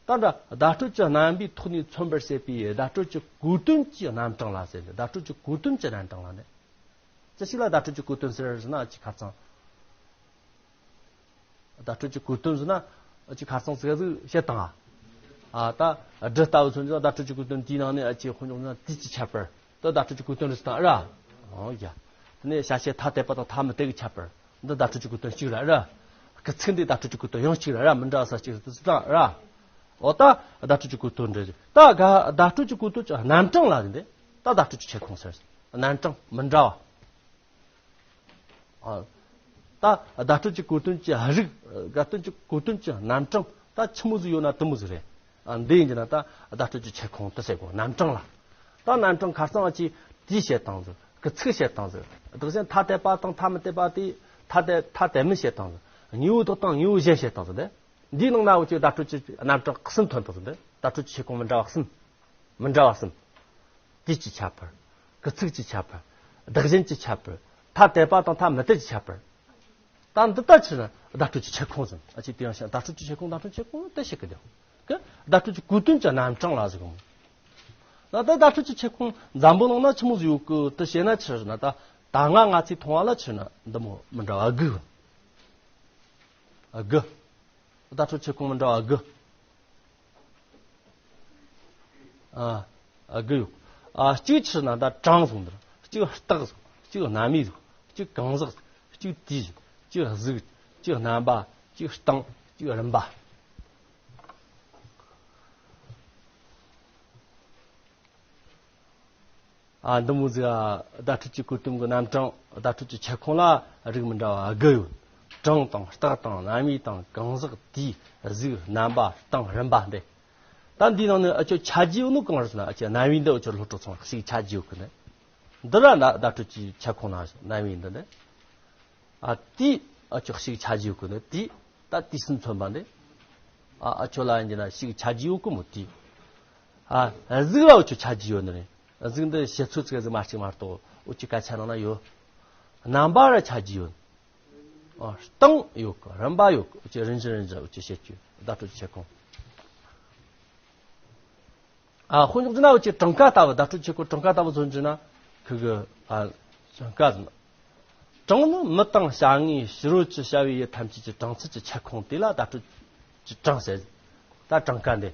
ད་འདྲ་བརྡ་སྤྲོད་ཀྱི་རྣམ་པའི་ཐོག་ནས་མཚོན་པར་བྱེད་པའི་བརྡ་སྤྲོད་ཀྱི་གོ་དོན་གྱི་རྣམ་གྲངས་ལ་ཟེར་ཏེ། བརྡ་སྤྲོད་ཀྱི་གོ་དོན་གྱི་རྣམ་གྲངས་ལ་ནི། ཅི་ཞིག་ལ་བརྡ་སྤྲོད་ཀྱི་གོ་དོན་ཟེར་ཟེར་ན་ཅིག་ཁ་རྩང་། བརྡ་སྤྲོད་ཀྱི་གོ་དོན་ཟེར་ན་ཅིག་ཁ་རྩང་ཟིག་ཟིག་བཤད་བཏང་ཨ། ཨ། ད་སྒྲ་ལྟ་བུ་མཚོན་ན་བརྡ་སྤྲོད་ཀྱི་གོ་དོན་དེའི་ནང་ནས་ཨ་ཅིག་དཔེ་འཇོག་ན་དུས་ཀྱི་ཁྱད་པར་དེ་བརྡ་སྤྲོད་ཀྱི་གོ་དོན་རེད་ཟེར་བཏང་ཨ་ར། ཨོ་ཡ། དེ་ནས་བྱ་བྱེད་ཐ་དད་པ་དང་ཐ་མི་དད་ཀྱི་ཁྱད་པར་འདི་བརྡ་སྤྲོད་ཀྱི་གོ་དོན་གཅིག་རེད་ཨ་ར། སྐུལ་ཚིག་འདི་བརྡ་སྤྲོད་ཀྱི་གོ་དོན་ཡང་གཅིག་རེད་ཨ་ར། མི་འདྲ་ས་གཅིག་རེད་ཟེར་བཏང་ཨ་ར། འོ་ད་བརྡ་སྤྲོད་ཀྱི་གོ་དོན་འདྲ་རེད། ད་ག་བརྡ་སྤྲོད་ཀྱི་གོ་དོན་གྱི་རྣམ་གྲངས་ལ་རེད་འདི། ད་བརྡ་སྤྲོད་ཀྱི་ཁྱབ་ཁོངས་ཟེར། རྣམ་གྲངས་མི་འདྲ་བ། ཨ། ད་བརྡ་སྤྲོད་ཀྱི་གོ་དོན་གྱི་རིགས། བརྡ་སྤྲོད་ཀྱི་གོ་དོན་གྱི་རྣམ་གྲངས་ད་ཆི་མོ་ཟིག་ཡོད་ན་དེ་མོ་ཟིག་རེད། ཨ། འདི་ཡིན་གྱི་ན་ད་བརྡ་སྤྲོད་ཀྱི་ཁྱབ་ཁོངས་དེ་ཟེར་གོ། རྣམ་གྲངས་ལ། ད་རྣམ་གྲངས་ཁ་སང་ཅིག་དེའི་བཤད་སྟངས་ཟིག་སྐུལ་ཚིག་བཤད་སྟངས་ཟིག་དེ་བཞིན་ཐ་དད་པ་དང་ཐ་མི་དད་པ་དེ། ཐ་དད་ཐ་དད་མིན་བཤད་སྟངས་ཟིག་དངོས་པོ་དག་དང་དངོས་པོ་གཞན་བཤད་སྟངས་ཟིག་དེ། འདིའི་ནང་ན་འུ་ཅག་བརྡ་སྤྲོད་ཀྱི་རྣམ་གྲངས་གསུམ་ཐོན་ཐུབ་ཟིན་ཏེ། བརྡ་སྤྲོད་ཀྱི་ཁྱབ་ཁོངས་མི་འདྲ་བ་གསུམ། མི་འདྲ་བ་གསུམ། དུས་ཀྱི་ཁྱད་པར། སྐུལ་ཚིག་གི་ཁྱད་པར། བདག་གཞན་གྱི་ཁྱད་པར། ཐ་དད་པ་དང་ཐ་མི་དད་ཀྱི་ཁྱད་པར། ད་འདི་ལྟ་ཕྱིར་ན་བརྡ་སྤྲོད་ཀྱི་ཁྱབ་ཁོངས་ཟིན། ཨ་ཅེ་དེ་ཡང་བཤད། བརྡ་སྤྲོད་ཀྱི་ཁྱབ་ཁོངས། བརྡ་སྤྲོད་ཀྱི་ཁྱབ་ཁོངས་དེ་བཤད་གི་དེ། ཀི་བརྡ་སྤྲོད་ཀྱི་གོ་དོན་གྱི་རྣམ་གྲངས་ལ་ཟེར་གོ། ད་ལྟ་བརྡ་སྤྲོད་ཀྱི་ཁྱབ་ཁོངས་འཛམ་བུ་གླིང་ན་ཆི་མོ་ཟིག་ཡོད་གི་དེ་བཤད་ན་ཕྱིར་ན། ད་ད་སྔ་ང་ཚོས་མཐོང་བ་ལ་ཕྱིར་ན་འདི་མོ་མི་འདྲ་བ་དགུ། དགུ། བརྡ་སྤྲོད་ཁྱབ་ཁོངས་མི་འདྲ་བ་དགུ། ཨ། དགུ་ཡོད། ཨ། གཅིག་ཕྱིར་ན་ད་གྲངས་ཟིག་འདིར། གཅིག་རྟགས་ཟིག་གཅིག་རྣམ་དབྱེ་ཟིག་གཅིག་གང་ཟག་ཟིག་གཅིག་དུས་ཟིག་གཅིག་གཟུགས། གཅིག་རྣམ་པ། གཅིག་སྟངས། གཅིག་རིམ་པ། ཨ། འདི་མོ་ཟིག་བརྡ་སྤྲོད་ཀྱི་གོ་དོན་གྱི་རྣམ་གྲངས། བརྡ་སྤྲོད་ཀྱི་ཁྱབ་ཁོངས་ལ་རིགས་མི་འདྲ་བ་དགུ་ཡོད། གྲངས་དང་རྟགས་དང་རྣམ་དབྱེ་དང་གང་ཟག་དུས་གཟུགས་རྣམ་པ་སྟངས་རིམ་པ་འདི། ད་འདིའི་ནང་ནས་འུ་ཅག་ཆ་རྒྱུས་ཡོད་ནོ་གང་རེད་ཟེར་ན། འུ་ཅག་རྣམ་དབྱེ་འདི་འུ་ཅག་སློབ་གྲོགས་ཚང་མས་ཞིག་ཆ་རྒྱུས་ཡོད་གི་ནི། འདི་ར་ན་བརྡ་སྤྲོད་ཀྱི་ཁྱབ་ཁོངས་ན་རྣམ་དབྱེ་འདི་ནི། ཨ། དུས་འུ་ཅག་ཞིག་ཆ་རྒྱུས་ཡོད་གི་ནི། དུས་ད་དུས་གསུམ་མཚོན་པ་འདི། ཨ། འུ་ཅག་ལ་ཡིན་གྱི་ན་ཞིག་ཆ་རྒྱུས་ཡོད་གི་མོ། དུས། ཨ། གཟུགས་ལ་འུ་ཅག་ཆ་རྒྱུས་ཡོད་ནི་རེད། གཟུགས་འདི་བཤད་ཚོད་ཚིག་ཟིག་མ་གཅིག་མ་གཏོགས་འུ་ཅག་སྐད་ཆ་ནང་ན་ཡོད། རྣམ་པ་ར་ཆ་རྒྱུས་ཡོད། ཨ། སྟངས་ཡོད་གི། རིམ་པ་ཡོད་གི། འུ་ཅག་རིན་བཞིན་རིན་བཞིན་འུ་ཅག་བཤད་རྒྱུ་བརྡ་སྤྲོད་ཀྱི་ཁྱབ་ཁོངས། ཨ། དཔེ་འཇོག་རྒྱུ་ན་འུ་ཅག་གྲངས་ཀ་ལྟ་བུ། བརྡ་སྤྲོད་ཀྱི་ཁྱབ་ཁོངས་གྲངས་ཀ་ལྟ་བུ་མཚོན་རྒྱུ་ན། ཁུ་གི། ཨ། གྲངས་ཀ་ཟེར་ན། གྲངས་ནི་མི་དང་བྱ་དངོས་ཕྱི་རོལ་གྱི་བྱ་བའི་ཡུལ་ཐམས་ཅད་ཀྱི་གྲངས་ཚད་ཀྱི་ཁྱབ་ཁོངས་དེ་ལ་བརྡ་སྤྲོད་ཀྱི་གྲངས་ཟེར། ད་གྲངས་ཀ་འདི།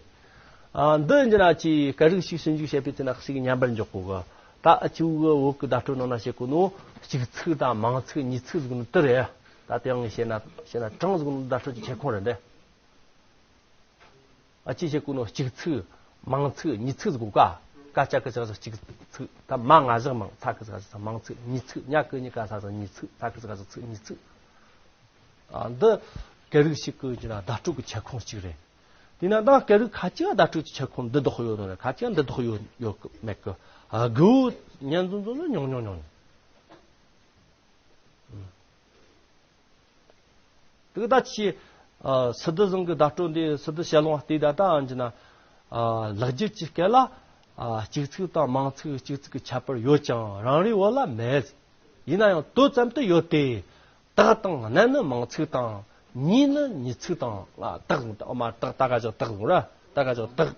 ཨ། འདི་ཡིན་གྱི་ན་ཅིག་སྐད་རིགས་ཤིག་ཞིབ་འཇུག་བྱེད་པའི་དུས་ན་ཞིག་ཉམས་པར་འཇོག་གོ་གི། ད་འུ་ཅག་གི་བོད་ཀྱི་བརྡ་སྤྲོད་ནང་ན་བཤད་གོ་ནོ་གཅིག་ཚིག་དང་མང་ཚིག་གཉིས་ཚིག་ཟེར་གོ་ནོ་དེ་རེད། ད་དེ་ཡང་ངས་བཤད་ན་བཤད་ན་གྲངས་ཟེར་གོ་ནོ་བརྡ་སྤྲོད་ཀྱི་ཁྱབ་ཁོངས་རེད་འདི། ཨ། ཅི་བཤད་གོ་ནོ་གཅིག་ཚིག་མང་ཚིག་གཉིས་ཚིག་ཟེར་གོ་ཀ། ཀ་ཅ་གི་ཅག་གཅིག་ཚིག། ད་མ་ང་བཞག་མང་། ཚ་གི་ཅག་ཚ་མང་ཚིག་གཉིས་ཚིག། ཉ་གི་གཉི་ག་ས་ས་གཉིས་ཚིག། ཚ་གི་ཅག་ཚིག་གཉིས་ཚིག། ཨ། འདི་སྐད་རིགས་ཤིག་གི་ཡིན་གྱི་ན་བརྡ་སྤྲོད་ཀྱི་ཁྱབ་ཁོངས་གཅིག་རེད། དེས་ན་ད་སྐད་རིགས་ཁ་ཅིག་བརྡ་སྤྲོད་ཀྱི་ཁྱབ་ཁོངས་འདི་དག་ཡོད་ནོ་རེད། ཁ་ཅིག་འདི་དག་ཡོད་ཡོད་མེད་གི། ཨ། དགུ་བོ་ཉན་འཛོམས་འཛོམས་ལ་ཉུང་ཉུང་ཉུང་ཉུང་། དེ་གི་ད་ཅི། ཨ། སི་ཏུ་ཟིང་གི་བརྡ་སྤྲོད་འདི། སི་ཏུ་ཞལ་ལུང་བལྟས་ད་ད་ཡིན་གྱི་ན། ཨ། ལེགས་སྦྱར་གྱི་སྐད་ལ། ཨ། གཅིག་ཚིག་དང་མང་ཚིག་གཅིག་ཚིག་གི་ཁྱད་པར་ཡོད་ཀྱང་རང་རེའི་བོད་ལ་མེད། ཡིན་ན་ཡང་དོད་ཙམ་དུ་ཡོད་དེ། དག་དང་ལྔ་ནི་མང་ཚིག་དང་། གཉིས་ནི་ཉིས་ཚིག་དང་། ཨ། དག་ཟེར་ན་ད་འོ་མ་དག་ད་ག་ཅག་དག་ཟེར་ར། ད་ག་ཅག་དག་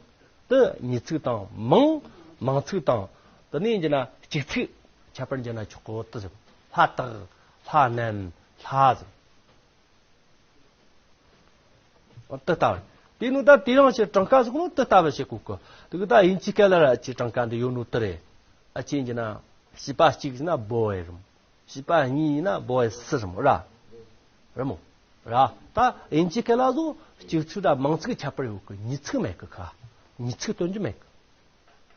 དེ་ཉིས་ཚིག་དང་། མང་མང་ཚིག་དང་། དེ་ནས་ཡིན་གྱི་ན་གཅིག་ཚིག་ཁྱད་པར་འབྱེད་ན་ཆོག་གོ་དེ་ཟེར། ལྷ་དག་ལྷ་རྣམས་ལྷ་ཟེར། དེ་ལྟ་བུ། དེ་ནི་ད་དེ་རང་བྱས་གྲངས་ཀ་ཟེར་གོ་ནོ་དེ་ལྟ་བུ་བྱེད་གོ་གི། དེ་གི་ད་དབྱིན་ཇིའི་སྐད་ལ་ར་ཅིག་གྲངས་ཀ་འདི་ཡོད་ནོ་དེ་རེད། ཨ། ཅི་ཡིན་གྱི་ན་བྱིས་པ་གཅིག་ཡིན་ན་བོ་ཡི་རེད་མོ། བྱིས་པ་གཉིས་ཡིན་ན་བོ་ཡི་སི་རེད་མོ་ར། རེད་མོ། ར། ད་དབྱིན་ཇིའི་སྐད་ལ་ཟོ་གཅིག་ཚིག་དང་མང་ཚིག་ཁྱད་པར་ཡོད་གི། ཉིས་ཚིག་མེད་གི་ཁ། ཉིས་ཚིག་སྟོན་རྒྱུ་མེད་གི།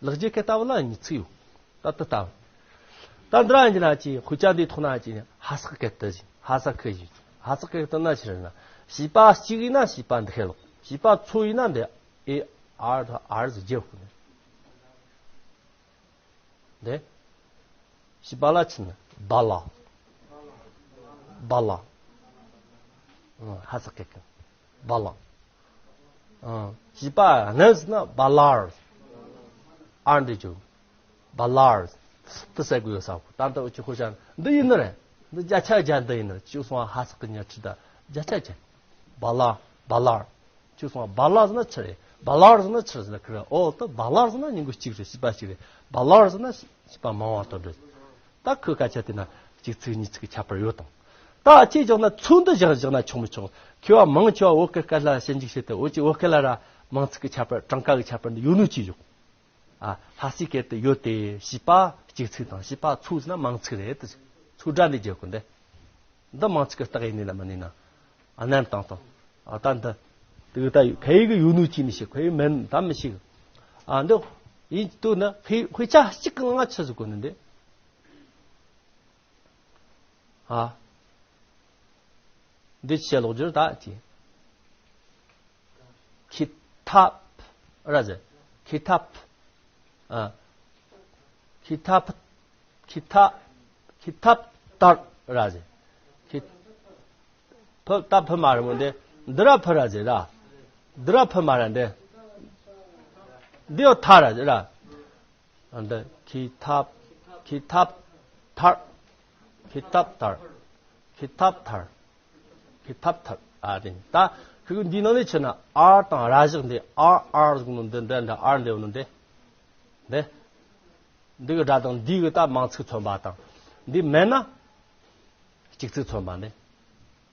ལེགས་སྦྱར་སྐད་ལྟ་བུ་ལ་ཉིས་ཚིག་ཡོད། ད་དེ་ལྟ་བུ། ད་འདི་ར་ཡིན་གྱི་ན་ཅི། དཔེ་ཆ་འདིའི་ཐོག་ན་ཅི། ཧ་སག་སྐད་དུ་ཞིག་ཧ་སག་ཁུ་ཞིག་ཧ་སག་སྐད་དུ་ན་ཕྱིར་ན། བྱིས་པ་གཅིག་ཡིན་ན་བྱིས་པ་འདི་ཤེས་ལོ། བྱིས་པ་ཚོ་ཡིན་ན་འདི་ཨེ་ཨར་ཨར་ཟེར་རྒྱབ་ཀྱི་ནི། འདི། བྱིས་པ་ལ་ཕྱིན་ན་བ་ལ། བ་ལ། ཨ། ཧ་སག་སྐད་ཀྱི། བ་ལང་། ཨ། བྱིས་པ་རྣམས་ཟེར་ན་བ་ལར། ཨར་འདི་བརྗོད། བ་ལར། དེ་ཟེར་དགོས་ཡོད་ས་གོ། ད་ལྟ་འུ་ཅག་ཤོད་བྱ་འདི་ཡིན་ནི་རེད། འདི་བརྒྱ་ཆ་བརྒྱ་འདི་ཡིན་ནི་རེད། ཅིག་སོང་ཧ་སག་གི་ཉར་ཁྲི་ད་བརྒྱ་ཆ་བརྒྱ། བ་ལ། བ་ལར། ཅིག་སོང་བ་ལ་ཟེར་ན་ཆི་རེད། བ་ལར་ཟེར་ན་ཆི་རེད་ཟེར་ན་ཁི་རེད། ཨོ་ད་བ་ལར་ཟེར་ན་མྱི་མགོ་གཅིག་རེད། བྱིས་པ་གཅིག་རེད། བ་ལར་ཟེར་ན་བྱིས་པ་མང་བ་དོན་རེད། ད་ཁོའི་སྐད་ཆ་དེ་ན་གཅིག་ཚིག་གཉིས་ཚིག་གི་ཁྱད་པར་ཡོད་དང་། ད་ཅིག་བཞག་ན་ཚུལ་འདི་བཞག་བཞག་ན་ཆོག་མི་ཆོག། མཁས་པ་མང་ཆེ་བ་བོད་སྐད་སྐད་ལ་ཞིབ་འཇུག་བྱས་ཏེ། འུ་ཅག་བོད་སྐད་ལ་ར་མང་ཚིག་གི་ཁྱད་པར། གྲངས་ཀ་གི་ཁྱད་པར་འདི་ཡོད་ནོ་ཅི་ཡོད། ཨ། ལྷ་སའི་སྐད་དུ་ཡོད་དེ། བྱིས་པ་གཅིག་ཚིག་དང་བྱིས་པ་ཚོ་ཟེར་ན་མང་ཚིག་རེད་དེ། ཚོ་སྒྲ་འདི་རྒྱག་གོ་འདི། འདི་མང་ཚིག་གི་རྟགས་ཡིན་ནི་ལ་མ་ནི་ན། ཨ། རྣམ་དང་དང་། ཨ། ད་འདི། དེ་གི་ད་ཁ་ཡི་གི་ཡོད་ནོ་ཅི་མི་ཤེས། ཁ་ཡི་མེད་ད་མི་ཤེས། ཨ་འདི་ཡིན་དུ་ན་དཔེ་དཔེ་ཆ་གཅིག་གི་ནང་ཆི་ཟིག་གོ་ནི་འདི། ཨ། འདི་ཆེ་ལོག་ཇུར་ད་ཅི། ཁི་ཐབ་ར་ཟེ། ཁི་ཐབ། ཨ། ཁི་ཐབ། ཁི་ཐ། ཁི་ཐབ་ཐར་ར་ཟེ། ཁི། ཕི་ད་ཕི་མ་རེད་མོ་འདི། འདི་ར་ཕི་ར་ཟེ་ར། འདི་ར་ཕི་མ་ར་འདི། འདི་ཡོ་ཐ་ར་ཟེ་ར། འདི་ཁི་ཐབ། ཁི་ཐབ་ཐར། ཁི་ཐབ་ཐར། ཁི་ཐབ་ཐར། ཁི་ཐབ་ཐར། ཨ་དེ་ད་ཁི་གི་འདི་ནང་ནས་ཆི་ན་ཨར་དང་ར་བཞག་འདི་ཨར་ཨར་ཟིག་ནོ་འདི་འདི་འདི་ཨར་འདི་ནོ་འདི། འདི། འདི་གི་སྒྲ་དང་འདི་གི་ད་མིང་ཚིག་མཚོན་པ་དང་། འདི་མེད་ན། གཅིག་ཚིག་མཚོན་པ་ནི།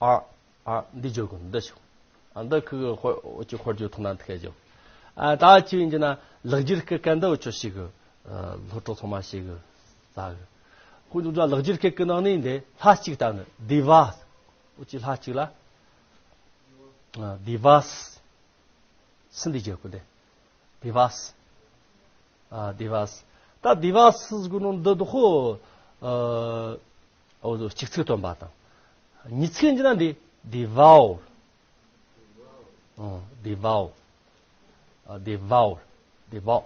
ཨ། ཨ། འདི་བརྗོད་དགོས་འདི་ཞིག་ཨ་འདི་ཁི་གི་ཧོ་ཅི་ཧོར་བརྗོད་ཐུང་ན་ཐུག་རྒྱུ། ཨ་ད་ཅི་ཡིན་གྱི་ན་ལེགས་སྦྱར་སྐད་ཀ་འདི་འུ་ཆོ་ཞིག་གི་ཨ་སློབ་གྲོགས་ཚང་མ་ཞིག་གི་ཙ་གི་ཁོ་ཚོ་ལེགས་སྦྱར་སྐད་ཀི་ནང་ནས་འདི་ལྷ་གཅིག་ལྟ་ནི་དེ་བ། འུ་ཅི་ལྷ་གཅིག་ལ། ཨ་དེ་བ་སི་འདི་བརྗོད་དགོས་འདི། དེ་བ་སི། ཨ་དེ་བ་སི། ད་དེ་བ་སི་ཟེར་གོ་ནོ་འདི་དོ་ཁོ། ཨ་འོ་ཟོ་གཅིག་ཚིག་སྟོན་པ་དང་། གཉིས་ཚིག་འདི་ན་འདི་དེ་བའོ། ཨ་དེ་བའོ། ཨ་དེ་བའོ། དེ་བའོ།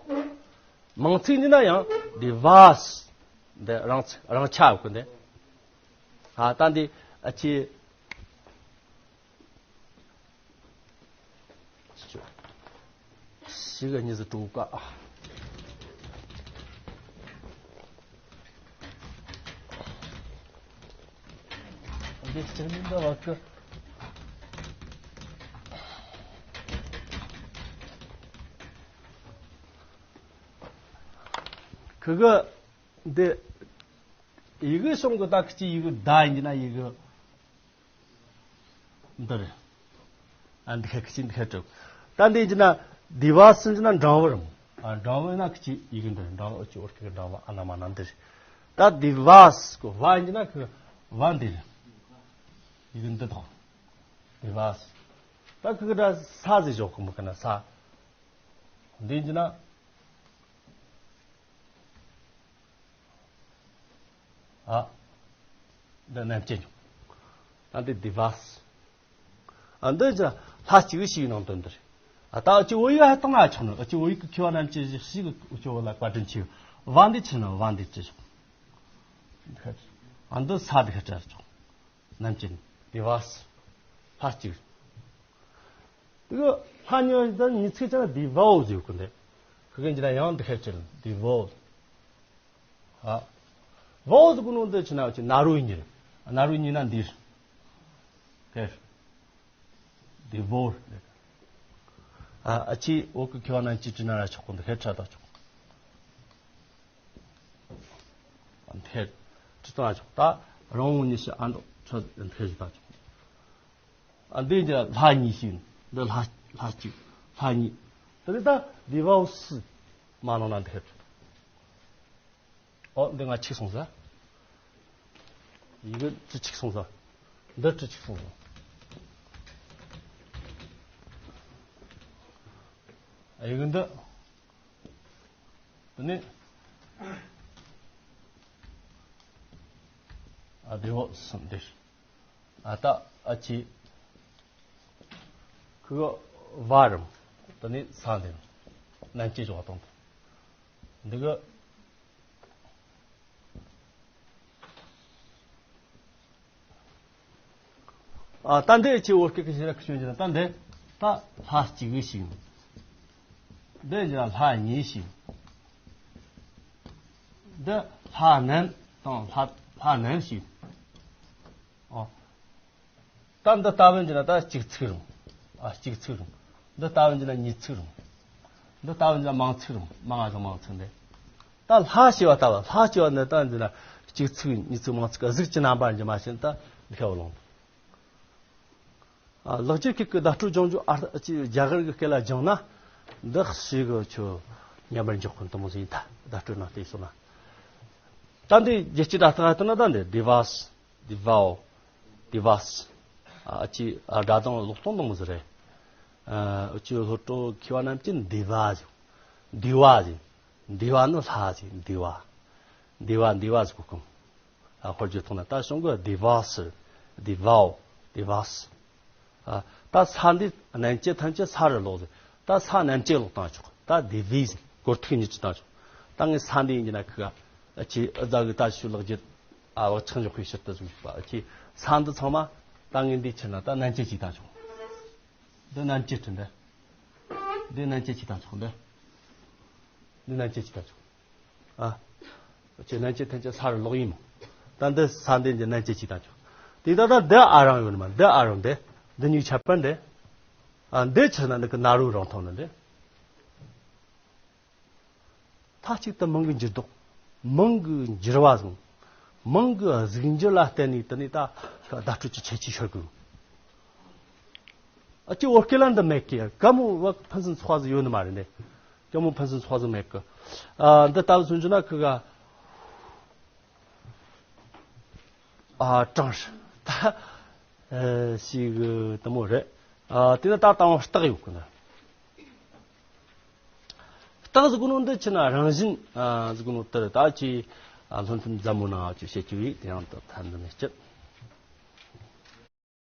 མིང་ཚིག་འདི་ན་ཡང་དེ་བ་སི། འདི་རང་ཚིག་རང་ཆ་ཡོད་གི་འདི། ཨ་ད་འདི་ཨ་ཅི། ཞིག་གཉིས་སུ་དྲུག་ག་འདི་ཅི་མིན་འདྲ་བ་ཀི། ཁི་གི་འདི་ཡི་གེ་གཞུང་གི་ད་ཁི་ཅི་ཡི་གེ་ད་ཡིན་གྱི་ན་ཡི་གེ་འདི་རེད། ཨ་འདི་ཁ་ཁི་ཅི་འདི་ཁ་དྲུག་ད་འདི་ཡིན་གྱི་ན་དེ་བ་སི་ཡིན་གྱི་ན་འགྲེང་བུ་རེད། ཨ་འགྲེང་བུ་ཡིན་ན་ཁི་ཅི་ཡི་གེ་འདི་རེད། འགྲེང་བུ་ཨུ་ཅི་ཨོར་ཁི་གི་འགྲེང་བུ་ཨ་ན་མ་ན་འདི་རེད། ད་དེ་བ་སི་གོ་བ་ཡིན་གྱི་ན་ཁི་བ་འདི་རེད། ཡི་གེ་འདི་དང་། དེ་བ་སི། ད་ཁི་གི་ད་ས་ཟེར་ཞོག་གི་མི་ཁ་ན་ས། འདི་ཡིན་གྱི་ན། ཨ། འདི་རྣམ་བཅད་འཇོག་ད་འདི་དེ་བ་སི། ཨ་འདི་ཅི་ལྷ་གཅིག་ཞིག་ནང་དོན་འདིར། ཨ་ད་ཅི་བོད་ཡིག་ཧ་ཏང་ན་ཆོག་ནོ་ཅི་བོད་ཡིག་གི་མཁས་པ་རྣམས་ཀྱི་ཞིག་ཅི་བོད་ལ་བཀའ་དྲིན་ཆེ། བ་འདི་ཆི་ནོ་བ་འདི་ཅི་ཆོག་ཨ་འདི་ས་འདི་ཧ་ཏྲ་ཆོག་རྣམ་བཅད་དེ་བ་སི། ལྷ་གཅིག་དེ་གི་ལྷ་ཉོ་ད་ཉི་ཚེ་ཅང་དེ་བའོ་ཟེར་གོ་འདི། ཁི་གི་འཇི་ན་ཡང་འདི་ཧ་ཅི་དེ་བའོ། ཨ། བའོ་ཟེར་གོ་ནོ་འདི་ཆི་ན་ཆི་ན་རོ་ཡིན་གྱི་རེད། ན་རོ་ཡིན་ན་འདིར། དེར། འདི་བོར། ཨ་ཨ་ཅི་འོ་ཀི་ཁེ་བ་ན་ཅི་ཅི་ན་ར་ཆོག་གོ་འདི་ཧེ་ཁྲ་ད་ཆོག་ཨ་འདི་ཧེ་ཅི་ཙང་ཆོག་ད་རང་ངོ་ཉི་ཤི་ཨ་འདོ་ཁྲ་འདི་ཧེ་ཅི་ད་ཆོག་ཨ་འདི་འདི་ལྷ་གཉིས་ཤིག་འདི་ལྷ་ལྷ་གཅིག་ལྷ་གཉིས། དེ་ནི་ད་འདི་བའོ་སི་མ་ནང་ན་འདི་ཧེ་ཁྲ། ཨོ་འདི་ང་ཆིག་སོང་ཟེར། ཡི་གེ་ཅི་ཆིག་སོང་ཟེར། འདི་ཅི་ཆིག་སོང་ཟེར། ཡི་གེ་འདི། དེ་ནི། ཨ་བདེ་བོ་སུམ་བདེ། ཨ་ད་ཨ་ཅི། ཁུ་གོ་བ་རམ། དེ་ནི་ས་འདི། ནན་ཅི་ཅོག་དང་། འདི་གི། ཨ་ད་འདི་ཅི་འོ་སྐད་ཀྱི་ཞེ་ར་ཁུ་ཆོན་གྱི་ད་འདི་ད་ལྷ་གཅིག་ཞིག་འདི་ཡང་ལྷ་གཉིས་ཤིག་འདི་ལྷ་རྣམས་དང་ལྷ་ལྷ་རྣམས་ཤིག་ཨོ། ད་འདི་ལྟ་བུ་འདི་ན་ད་གཅིག་ཚིག་རུང་། ཨ་གཅིག་ཚིག་རུང་། འདི་ལྟ་བུ་འདི་ན་གཉིས་ཚིག་རུང་། འདི་ལྟ་བུ་འདི་ན་མང་ཚིག་རུང་། མང་ང་དང་མང་ཚིག་འདི། ད་ལྷ་ཞེས་པ་ལྟ་བུ་ལྷ་ཞེས་པ་ནི་ད་འདི་ན་གཅིག་ཚིག་གཉིས་ཚིག་མང་ཚིག་གཟུགས་ཀྱི་རྣམ་པ་འདི་མ་ཤེས་ད་འདི་ཁ་བ་ལོང་། ཨ་ལེགས་སྦྱར་སྐད་ཀྱི་བརྡ་སྤྲོད་སྦྱང་རྒྱུ་ཨ་ཅི་རྒྱ་གར་གྱི་སྐད་ལ་སྦྱངས་ན་འདི་ཞེས་གི་ཆོ་ཉམས་པར་འཇོག་གི་འདི་མོ་ཟིན་ད་བརྡ་སྤྲོད་ན་བལྟས་སོང་ན། ད་འདི་རྒྱལ་སྤྱི་སྒྲ་གདངས་ལྟར་ན་ད་འདི་དེ་བ་སི། དེ་བའོ། དེ་བ་སི། ཨ་ཅི་ཨ་སྒྲ་གདངས་ལོག་སྟོང་འདི་མོ་ཟིག་རེད། ཨ་ཅི་ལྷོ་ཏྲོ་མཁས་པ་རྣམས་ཀྱིས་འདི་བ་ཟེར། འདི་བ་ཟེར། འདི་བ་ནི་ལྷ་ཟེར། འདི་བ། འདི་བ་འདི་བ་ཟེར་གོ་གམ། ཨ་དཔེར་བརྗོད་ཐོག་ན་ད་གཞུང་གི་འདི་བ་ཟེར། འདི་བའོ། འདི་བ་ཟེར། ཨ་ད་ས་འདི་མནན་བཅད་ཐམས་ཅད་ས་རུ་ལོག་ཟེར། ད་ས་མནན་བཅད་ལོག་བཏང་ཆོག་ད་འདི་བི་ཟེར། སྐོར་ཐིག་གཉིས་ཀྱི་བཏང་ཆོག་ད་ངས་ས་འདི་ཡིན་གྱི་ན་ཁུ་ག་ཨ་ཅི་ཨ་ཛ་གི་ད་ཤུ་ལག་རྒྱུད། ཨ་བག་ཆགས་འཇོག་པའི་ཕྱིར་དུ་གསུངས་པ། ཨ་ཅི་ས་འདི་ཚང་མ་ད་ངས་འདི་ཕྱིར་ན་ད་མནན་བཅད་ཅིག་བཏང་ཆོག་འདི་མནན་བཅད་འདི། འདི་མནན་བཅད་ཅིག་བཏང་ཆོག་འདི། འདི་མནན་བཅད་ཅིག་བཏང་ཆོག་ཨ། ཅི་མནན་བཅད་ཐམས་ཅད་ས་རུ་ལོག་ཡིན་མོ། ད་འདི་ས་འདི་འདི་མནན་བཅད་ཅིག་བཏང་ཆོག་དེ་ད་ད་འདི་ཨ་རང་ཡོད་ནི་མ། འདི་ཨ་རང་འདི། འདི་གཉིས་ཁྱད་པར་འདི། ཨ་འདི་ཕྱིར་ན་འདི་གི་ན་རུ་རང་ཐོག་ནི་འདི། མཐའ་གཅིག་ཏུ་མིང་གི་འགྱུར་ལྡོག་མིང་གི་འགྱུར་བ་བཟུང་། མིང་གི་གཟུགས་འགྱུར་ལ་བརྟེན་ནས་དེ་ནས་ད་བརྡ་སྤྲོད་ཀྱི་ཁྱད་ཆོས་ཤོར་དགོས། ཨ་ཅི་བོད་སྐད་ལ་འདི་མེད་ཀི། ག་མོ་བ་ཕུན་སུམ་ཚོགས་ཟིག་ཡོད་ནི་མ་རེད་ནི། ག་མོ་ཕུན་སུམ་ཚོགས་ཟིག་མེད་ཀི། ཨ་འདི་ལྟ་བུ་སུན་ཅུ་ན་ཁུ་ག་ཨ་གྲངས་ད་ཨ་ཞིག་དུ་མོ་རེད། ཨ་དེ་ནི་ད་དང་རྟགས་ཡོད་ཀི་ན། རྟགས་ཟེར་གོ་ནོ་འདི་ཕྱིར་ན་རང་བཞིན་ཨ་ཟེར་གོ་ནོ་དེར་ད་ཅི་ཨ་སློབ་ཚན་མཛའ་མོ་ནང་ཅི་བཤད་ཀྱི་ཡོད། དེ་ཡང་ད་ཐན་འདི་ནས་སྤྱད།